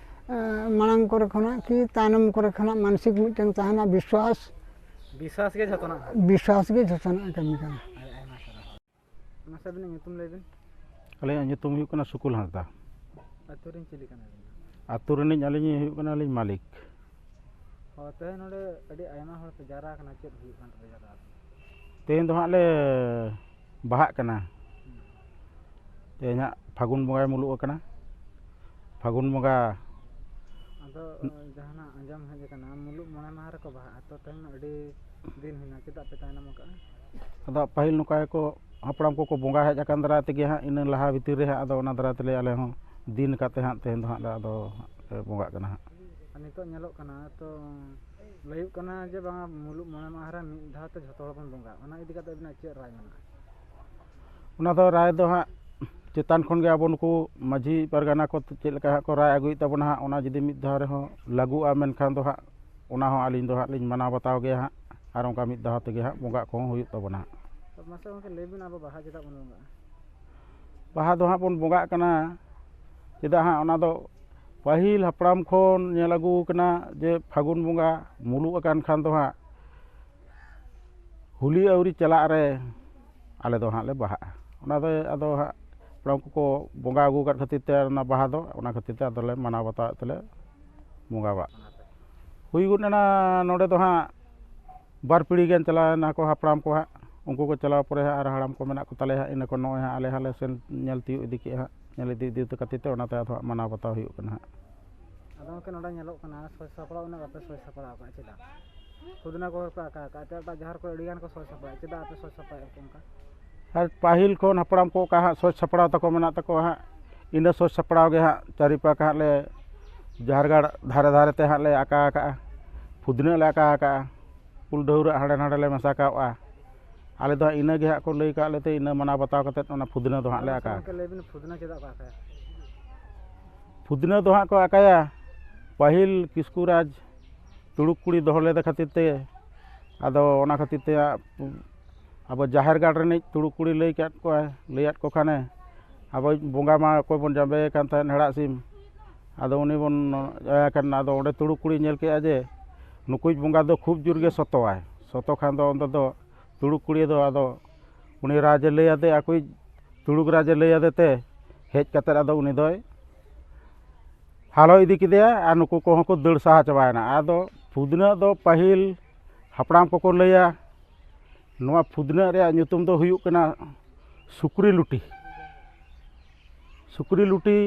ᱮᱸ, ᱢᱟᱲᱟᱝ ᱠᱚᱨᱮ ᱠᱷᱚᱱᱟᱜ ᱠᱤ ᱛᱟᱭᱱᱚᱢ ᱠᱚᱨᱮ ᱠᱷᱚᱱᱟᱜ ᱢᱟᱱᱥᱤᱠ ᱢᱤᱫᱴᱟᱝ ᱛᱟᱦᱮᱱᱟ, ᱵᱤᱥᱣᱟᱥ᱾ ᱵᱤᱥᱣᱟᱥ ᱜᱮ ᱡᱷᱚᱛᱚᱱᱟᱜ᱾ ᱵᱤᱥᱣᱟᱥ ᱜᱮ ᱡᱷᱚᱛᱚᱱᱟᱜ ᱮ ᱠᱟᱹᱢᱤ ᱠᱟᱱᱟ᱾ ᱟᱹᱰᱤ ᱟᱭᱢᱟ ᱥᱟᱨᱦᱟᱣ᱾ ᱢᱟᱥᱮ ᱟᱹᱵᱤᱱᱟᱜ ᱧᱩᱛᱩᱢ ᱞᱟᱹᱭ ᱵᱤᱱ᱾ ᱟᱹᱞᱤᱧᱟᱜ ᱧᱩᱛᱩᱢ ᱦᱩᱭᱩᱜ ᱠᱟᱱᱟ ᱥᱩᱠᱩᱞ ᱦᱟᱸᱥᱫᱟ᱾ ᱟᱹᱛᱩ ᱨᱮᱱ ᱪᱤᱞᱤ ᱠᱟᱱᱟ ᱵᱤᱱ? ᱟᱹᱛᱩ ᱨᱤᱱᱤᱡ ᱟᱹᱞᱤᱧ ᱦᱩᱭᱩᱜ ᱠᱟᱱᱟᱞᱤᱧ ᱢᱟᱹᱞᱤᱠ᱾ ᱦᱚᱸ, ᱛᱮᱦᱮᱧ ᱱᱚᱰᱮ ᱟᱹᱰᱤ ᱟᱭᱢᱟ ᱦᱚᱲ ᱯᱮ ᱡᱟᱣᱨᱟ ᱟᱠᱟᱱᱟ, ᱪᱮᱫ ᱦᱩᱭᱩᱜ ᱠᱟᱱ ᱛᱟᱯᱮᱭᱟ ᱡᱟᱣᱨᱟ ᱫᱚ? ᱛᱮᱦᱮᱧ ᱫᱚ ᱦᱟᱸᱜ ᱞᱮ ᱵᱟᱦᱟᱜ ᱠᱟᱱᱟ᱾ ᱦᱩᱸ᱾ ᱛᱮᱦᱮᱧ ᱦᱟᱸᱜ ᱯᱷᱟᱹᱜᱩᱱ ᱵᱚᱸᱜᱟᱭ ᱢᱩᱞᱩᱜ ᱟᱠᱟᱱᱟ᱾ ᱯᱷᱟᱹᱜᱩᱱ ᱵᱚᱸᱜᱟ᱾ ᱟᱫᱚ, ᱡᱟᱦᱟᱱᱟᱜ ᱟᱸᱡᱚᱢ ᱦᱮᱡ ᱟᱠᱟᱱᱟ, ᱢᱩᱞᱩᱜ ᱢᱚᱬᱮ ᱢᱟᱦᱟ ᱨᱮᱠᱚ ᱵᱟᱦᱟᱜᱼᱟ, ᱛᱚ ᱛᱮᱦᱮᱧ ᱢᱟ ᱟᱹᱰᱤ ᱫᱤᱱ ᱦᱩᱭᱱᱟ, ᱪᱮᱫᱟᱜ ᱯᱮ ᱛᱟᱭᱱᱚᱢ ᱟᱠᱟᱜᱼᱟ? ᱟᱫᱚ ᱯᱟᱹᱦᱤᱞ ᱱᱚᱝᱠᱟ ᱜᱮᱠᱚ, ᱦᱟᱯᱲᱟᱢ ᱠᱚᱠᱚ ᱵᱚᱸᱜᱟ ᱦᱮᱡ ᱟᱠᱟᱱ ᱫᱟᱨᱟᱭ ᱛᱮᱜᱮ ᱦᱟᱸᱜ, ᱤᱱᱟᱹ ᱞᱟᱦᱟ ᱵᱷᱤᱛᱤᱨ ᱨᱮ ᱦᱟᱸᱜ, ᱟᱫᱚ ᱚᱱᱟ ᱫᱟᱨᱟᱭ ᱛᱮᱞᱮ ᱟᱞᱮ ᱦᱚᱸ ᱫᱤᱱ ᱟᱠᱟᱫ ᱛᱮ ᱦᱟᱸᱜ, ᱛᱮᱦᱮᱧ ᱫᱚ ᱦᱟᱸᱜ ᱞᱮ ᱟᱫᱚ ᱞᱮ ᱵᱚᱸᱜᱟᱜ ᱠᱟᱱᱟ ᱦᱟᱸᱜ᱾ ᱟᱨ ᱱᱤᱛᱚᱜ ᱧᱮᱞᱚᱜ ᱠᱟᱱᱟ, ᱛᱚ ᱞᱟᱹᱭᱩᱜ ᱠᱟᱱᱟ ᱡᱮ ᱵᱟᱝᱟ, ᱢᱩᱞᱩᱜ ᱢᱚᱬᱮ ᱢᱟᱦᱟ ᱨᱮ ᱢᱤᱫ ᱫᱷᱟᱣ ᱛᱮ ᱡᱷᱚᱛᱚ ᱦᱚᱲ ᱵᱚᱱ ᱵᱚᱸᱜᱟᱜ, ᱚᱱᱟ ᱤᱫᱤ ᱠᱟᱛᱮ ᱟᱹᱵᱤᱱᱟᱜ ᱪᱮᱫ ᱨᱟᱭ ᱢᱮᱱᱟᱜᱼᱟ? ᱚᱱᱟ ᱫᱚ ᱨᱟᱭ ᱫᱚ ᱦᱟᱸᱜ ᱪᱮᱛᱟᱱ ᱠᱷᱚᱱ ᱜᱮ ᱟᱵᱚ ᱱᱩᱠᱩ ᱢᱟᱹᱡᱷᱤ ᱯᱟᱨᱜᱟᱱᱟ ᱠᱚ ᱪᱮᱫ ᱞᱮᱠᱟ ᱦᱟᱸᱜ ᱠᱚ ᱨᱟᱭ ᱟᱹᱜᱩᱭᱮᱫ ᱛᱟᱵᱚᱱᱟ ᱦᱟᱸᱜ, ᱚᱱᱟ ᱡᱩᱫᱤ ᱢᱤᱫ ᱫᱷᱟᱣ ᱨᱮᱦᱚᱸ ᱞᱟᱹᱜᱩᱜᱼᱟ, ᱢᱮᱱᱠᱷᱟᱱ ᱫᱚ ᱦᱟᱸᱜ ᱚᱱᱟ ᱦᱚᱸ ᱟᱹᱞᱤᱧ ᱫᱚ ᱦᱟᱸᱜ ᱞᱤᱧ ᱢᱟᱱᱟᱣ ᱵᱟᱛᱟᱣ ᱜᱮᱭᱟ ᱦᱟᱸᱜ, ᱟᱨ ᱚᱱᱠᱟ ᱢᱤᱫ ᱫᱷᱟᱣ ᱛᱮᱜᱮ ᱦᱟᱸᱜ ᱵᱚᱸᱜᱟᱜ ᱠᱚᱦᱚᱸ ᱦᱩᱭᱩᱜ ᱛᱟᱵᱚᱱᱟ ᱦᱟᱸᱜ᱾ ᱛᱚ ᱢᱟᱥᱮ ᱜᱚᱢᱠᱮ, ᱞᱟᱹᱭ ᱵᱤᱱ, ᱟᱵᱚ ᱵᱟᱦᱟ ᱪᱮᱫᱟᱜ ᱵᱚᱱ ᱵᱚᱸᱜᱟᱜᱼᱟ? ᱵᱟᱦᱟ ᱫᱚ ᱦᱟᱸᱜ ᱵᱚᱱ ᱵᱚᱸᱜᱟᱜ ᱠᱟᱱᱟ, ᱪᱮᱫᱟᱜ ᱦᱟᱸᱜ, ᱚᱱᱟ ᱫᱚ ᱯᱟᱹᱦᱤᱞ ᱦᱟᱯᱲᱟᱢ ᱠᱷᱚᱱ ᱧᱮᱞ ᱟᱹᱜᱩ ᱟᱠᱟᱱᱟ ᱡᱮ ᱯᱷᱟᱹᱜᱩᱱ ᱵᱚᱸᱜᱟ ᱢᱩᱞᱩᱜ ᱟᱠᱟᱱ ᱠᱷᱟᱱ ᱫᱚ ᱦᱟᱸᱜ, ᱦᱳᱞᱤ ᱟᱹᱣᱨᱤ ᱪᱟᱞᱟᱜ ᱨᱮ ᱟᱞᱮ ᱫᱚ ᱦᱟᱸᱜ ᱞᱮ ᱵᱟᱦᱟᱜᱼᱟ᱾ ᱚᱱᱟ ᱫᱚ ᱟᱫᱚ ᱦᱟᱸᱜ ᱦᱟᱯᱲᱟᱢ ᱠᱚᱠᱚ ᱵᱚᱸᱜᱟ ᱟᱹᱜᱩ ᱟᱠᱟᱫ ᱠᱷᱟᱹᱛᱤᱨ ᱛᱮ ᱚᱱᱟ ᱵᱟᱦᱟ ᱫᱚ, ᱚᱱᱟ ᱠᱷᱟᱹᱛᱤᱨ ᱛᱮ ᱟᱫᱚᱞᱮ ᱢᱟᱱᱟᱣ ᱵᱟᱛᱟᱣᱮᱫ ᱛᱮᱞᱮ ᱵᱚᱸᱜᱟ ᱵᱟᱲᱟᱜ᱾ ᱦᱩᱭ ᱜᱚᱫ ᱮᱱᱟ ᱱᱚᱰᱮ ᱫᱚ ᱦᱟᱸᱜ ᱵᱟᱨ ᱯᱤᱲᱦᱤ ᱜᱟᱱ ᱪᱟᱞᱟᱣ ᱮᱱᱟ ᱠᱚ ᱦᱟᱯᱲᱟᱢ ᱠᱚ ᱦᱟᱸᱜ, ᱩᱱᱠᱩ ᱠᱚ ᱪᱟᱞᱟᱣ ᱯᱚᱨᱮ ᱦᱟᱸᱜ ᱟᱨ ᱦᱟᱲᱟᱢ ᱠᱚ ᱢᱮᱱᱟᱜ ᱠᱚ ᱛᱟᱞᱮᱭᱟ ᱦᱟᱸᱜ, ᱤᱱᱟᱹ ᱠᱚ ᱱᱚᱜᱼᱚᱭ ᱦᱟᱸᱜ ᱟᱞᱮ ᱦᱟᱸᱜ ᱞᱮ ᱥᱮᱱ ᱧᱮᱞ ᱛᱤᱭᱳᱜ ᱤᱫᱤ ᱠᱮᱜᱼᱟ ᱦᱟᱸᱜ, ᱧᱮᱞ ᱤᱫᱤ ᱤᱫᱤ ᱠᱷᱟᱹᱛᱤᱨ ᱛᱮ ᱚᱱᱟᱛᱮ ᱟᱫᱚ ᱦᱟᱸᱜ ᱢᱟᱱᱟᱣ ᱵᱟᱛᱟᱣ ᱦᱩᱭᱩᱜ ᱠᱟᱱᱟ ᱦᱟᱸᱜ᱾ ᱟᱫᱚ ᱜᱚᱢᱠᱮ, ᱱᱚᱰᱮ ᱧᱮᱞᱚᱜ ᱠᱟᱱᱟ ᱥᱟᱡᱽ ᱥᱟᱯᱲᱟᱣ ᱩᱱᱟᱹᱜ ᱵᱟᱯᱮ ᱥᱟᱡᱽ ᱥᱟᱯᱲᱟᱣ ᱠᱟᱜᱼᱟ, ᱪᱮᱫᱟᱜ? ᱠᱷᱩᱫᱽᱱᱟ ᱠᱚ ᱦᱚᱲ ᱯᱮ ᱟᱠᱟ ᱟᱠᱟᱫᱼᱟ, ᱮᱴᱟᱜ ᱮᱴᱟᱜ ᱡᱟᱦᱮᱨ ᱠᱚᱨᱮ ᱟᱹᱰᱤ ᱜᱟᱱ ᱠᱚ ᱥᱟᱡᱽ ᱥᱟᱯᱲᱟᱜᱼᱟ, ᱪᱮᱫᱟᱜ ᱟᱯᱮ ᱥᱟᱡᱽ ᱥᱟᱯᱲᱟᱣᱮᱫᱼᱟ ᱯᱮ ᱚᱱᱠᱟ? ᱟᱨ ᱯᱟᱹᱦᱤᱞ ᱠᱷᱚᱱ ᱦᱟᱯᱲᱟᱢ ᱠᱚ ᱚᱠᱟ ᱦᱟᱸᱜ ᱥᱟᱡᱽ ᱥᱟᱯᱲᱟᱣ ᱛᱟᱠᱚ ᱢᱮᱱᱟᱜ ᱛᱟᱠᱚᱣᱟ ᱦᱟᱸᱜ, ᱤᱱᱟᱹ ᱥᱚᱡᱽ ᱥᱟᱯᱲᱟᱣ ᱜᱮ ᱦᱟᱸᱜ ᱪᱟᱹᱨᱤ ᱯᱟᱠ ᱦᱟᱸᱜ ᱞᱮ ᱡᱟᱦᱮᱨ ᱜᱟᱲ ᱫᱷᱟᱨᱮ ᱫᱷᱟᱨᱮ ᱛᱮ ᱦᱟᱸᱜ ᱞᱮ ᱟᱠᱟ ᱟᱠᱟᱜᱼᱟ, ᱯᱷᱩᱫᱽᱱᱟᱹᱜ ᱞᱮ ᱟᱠᱟ ᱟᱠᱟᱜᱼᱟ, ᱩᱞ ᱰᱷᱟᱹᱣᱨᱟᱹᱜ ᱦᱟᱸᱰᱮ ᱱᱟᱰᱮ ᱞᱮ ᱢᱮᱥᱟ ᱠᱟᱜᱼᱟ᱾ ᱟᱞᱮ ᱫᱚ ᱦᱟᱸᱜ ᱤᱱᱟᱹ ᱜᱮ ᱦᱟᱸᱜ ᱠᱚ ᱞᱟᱹᱭ ᱠᱟᱜ ᱞᱮᱛᱮ ᱤᱱᱟᱹ ᱢᱟᱱᱟᱣ ᱵᱟᱛᱟᱣ ᱠᱟᱛᱮᱫ ᱚᱱᱟ ᱯᱷᱩᱫᱽᱱᱟᱹ ᱫᱚ ᱦᱟᱸᱜ ᱞᱮ ᱟᱠᱟ ᱟᱠᱟᱜᱼᱟ᱾ ᱞᱟᱹᱭ ᱵᱤᱱ, ᱯᱷᱩᱫᱽᱱᱟᱹ ᱪᱮᱫᱟᱜ ᱠᱚ ᱟᱠᱟᱭᱟ? ᱯᱷᱩᱫᱽᱱᱟᱹ ᱫᱚ ᱦᱟᱸᱜ ᱠᱚ ᱟᱠᱟᱭᱟ ᱯᱟᱹᱦᱤᱞ ᱠᱤᱥᱠᱩ ᱨᱟᱡᱽ ᱛᱩᱲᱩᱠ ᱠᱩᱲᱤ ᱫᱚᱦᱚ ᱞᱮᱫᱮ ᱠᱷᱟᱹᱛᱤᱨ ᱛᱮ, ᱟᱫᱚ ᱚᱱᱟ ᱠᱷᱟᱹᱛᱤᱨ ᱛᱮ ᱟᱵᱚ ᱡᱟᱦᱮᱨ ᱜᱟᱲ ᱨᱤᱱᱤᱡ ᱛᱩᱲᱩᱠ ᱠᱩᱲᱤ ᱞᱟᱹᱭ ᱠᱟᱫ ᱠᱚᱣᱟᱭ, ᱞᱟᱹᱭᱟᱫ ᱠᱚ ᱠᱷᱟᱱᱮ, ᱟᱵᱚᱭᱤᱡ ᱵᱚᱸᱜᱟ ᱢᱟ ᱚᱠᱚᱭ ᱵᱚᱱ ᱡᱟᱸᱵᱮᱭᱮ ᱠᱟᱱ ᱛᱟᱦᱮᱸᱫ, ᱦᱮᱲᱟᱜ ᱥᱤᱢ, ᱟᱫᱚ ᱩᱱᱤ ᱵᱚᱱ ᱤᱭᱟᱹ ᱠᱟᱱᱟ᱾ ᱟᱫᱚ ᱚᱸᱰᱮ ᱛᱩᱲᱩᱠ ᱠᱩᱲᱤ ᱧᱮᱞ ᱠᱮᱫᱼᱟ ᱡᱮ ᱱᱩᱠᱩᱭᱤᱡ ᱵᱚᱸᱜᱟ ᱫᱚ ᱠᱷᱩᱵ ᱡᱳᱨ ᱜᱮ ᱥᱚᱛᱚᱣᱟᱭ, ᱥᱚᱛᱚ ᱠᱷᱟᱱ ᱫᱚ ᱚᱸᱰᱮ ᱫᱚ ᱛᱩᱲᱩᱠ ᱠᱩᱲᱤ ᱫᱚ ᱟᱫᱚ ᱩᱱᱤ ᱨᱟᱡᱽ ᱮ ᱞᱟᱹᱭ ᱟᱫᱮ, ᱟᱠᱚᱭᱤᱡ ᱛᱩᱲᱩᱠ ᱨᱟᱡᱽ ᱮ ᱞᱟᱹᱭ ᱟᱫᱮ ᱛᱮ ᱦᱮᱡ ᱠᱟᱛᱮᱫ ᱟᱫᱚ ᱩᱱᱤ ᱫᱚᱭ ᱦᱟᱞᱚ ᱤᱫᱤ ᱠᱮᱫᱮᱭᱟ ᱟᱨ ᱱᱩᱠᱩ ᱠᱚᱦᱚᱸ ᱠᱚ ᱫᱟᱹᱲ ᱥᱟᱦᱟ ᱪᱟᱵᱟᱭᱮᱱᱟ᱾ ᱟᱫᱚ ᱯᱷᱩᱫᱽᱱᱟᱹᱜ ᱫᱚ ᱯᱟᱹᱦᱤᱞ ᱦᱟᱯᱲᱟᱢ ᱠᱚᱠᱚ ᱞᱟᱹᱭᱟ, ᱱᱚᱣᱟ ᱯᱷᱩᱫᱽᱱᱟᱹᱜ ᱨᱮᱭᱟᱜ ᱧᱩᱛᱩᱢ ᱫᱚ ᱦᱩᱭᱩᱜ ᱠᱟᱱᱟ ᱥᱩᱠᱨᱤ ᱞᱩᱴᱤ᱾ ᱥᱩᱠᱨᱤ ᱞᱩᱴᱤ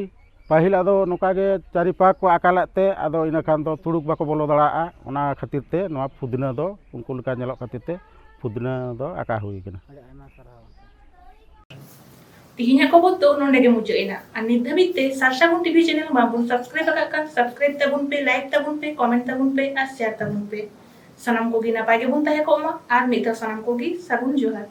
ᱯᱟᱹᱦᱤᱞ ᱟᱫᱚ ᱱᱚᱝᱠᱟ ᱜᱮ ᱪᱟᱹᱨᱤ ᱯᱟᱠ ᱠᱚ ᱟᱠᱟ ᱞᱮᱫ ᱛᱮ, ᱟᱫᱚ ᱤᱱᱟᱹ ᱠᱷᱟᱱ ᱫᱚ ᱛᱩᱲᱩᱠ ᱵᱟᱠᱚ ᱵᱚᱞᱚ ᱫᱟᱲᱮᱭᱟᱜᱼᱟ, ᱚᱱᱟ ᱠᱷᱟᱹᱛᱤᱨ ᱛᱮ ᱱᱚᱣᱟ ᱯᱷᱩᱫᱽᱱᱟᱹ ᱫᱚ ᱩᱱᱠᱩ ᱞᱮᱠᱟ ᱧᱮᱞᱚᱜ ᱠᱷᱟᱹᱛᱤᱨ ᱛᱮ ᱯᱷᱩᱫᱽᱱᱟᱹ ᱫᱚ ᱟᱠᱟ ᱦᱩᱭ ᱠᱟᱱᱟ᱾ ᱟᱹᱰᱤ ᱟᱭᱢᱟ ᱥᱟᱨᱦᱟᱣ᱾ ᱛᱤᱦᱤᱧᱟᱜ ᱠᱷᱚᱵᱚᱨ ᱫᱚ ᱱᱚᱸᱰᱮ ᱜᱮ ᱢᱩᱪᱟᱹᱫ ᱮᱱᱟ᱾ ᱟᱨ ᱱᱤᱛ ᱫᱷᱟᱹᱵᱤᱡ ᱛᱮ ᱥᱟᱨᱥᱟᱹᱜᱩᱱ ᱴᱤᱵᱷᱤ ᱪᱮᱱᱮᱞ ᱵᱟᱝᱵᱚᱱ ᱥᱟᱵᱥᱠᱨᱟᱭᱤᱵ ᱟᱠᱟᱫ ᱠᱷᱟᱱ, ᱥᱟᱵᱥᱠᱨᱟᱭᱤᱵ ᱛᱟᱵᱚᱱ ᱯᱮ, ᱞᱟᱭᱤᱠ ᱛᱟᱵᱚᱱ ᱯᱮ, ᱠᱚᱢᱮᱱᱴ ᱛᱟᱵᱚᱱ ᱯᱮ ᱟᱨ ᱥᱮᱭᱟᱨ ᱛᱟᱵᱚᱱ ᱯᱮ᱾ ᱥᱟᱱᱟᱢ ᱠᱚᱜᱮ ᱱᱟᱯᱟᱭ ᱜᱮᱵᱚᱱ ᱛᱟᱦᱮᱸ ᱠᱚᱜ ᱢᱟ᱾ ᱟᱨ ᱢᱤᱫ ᱫᱷᱟᱣ ᱥᱟᱱᱟᱢ ᱠᱚᱜᱮ ᱥᱟᱹᱜᱩᱱ ᱡᱚᱦᱟᱨ᱾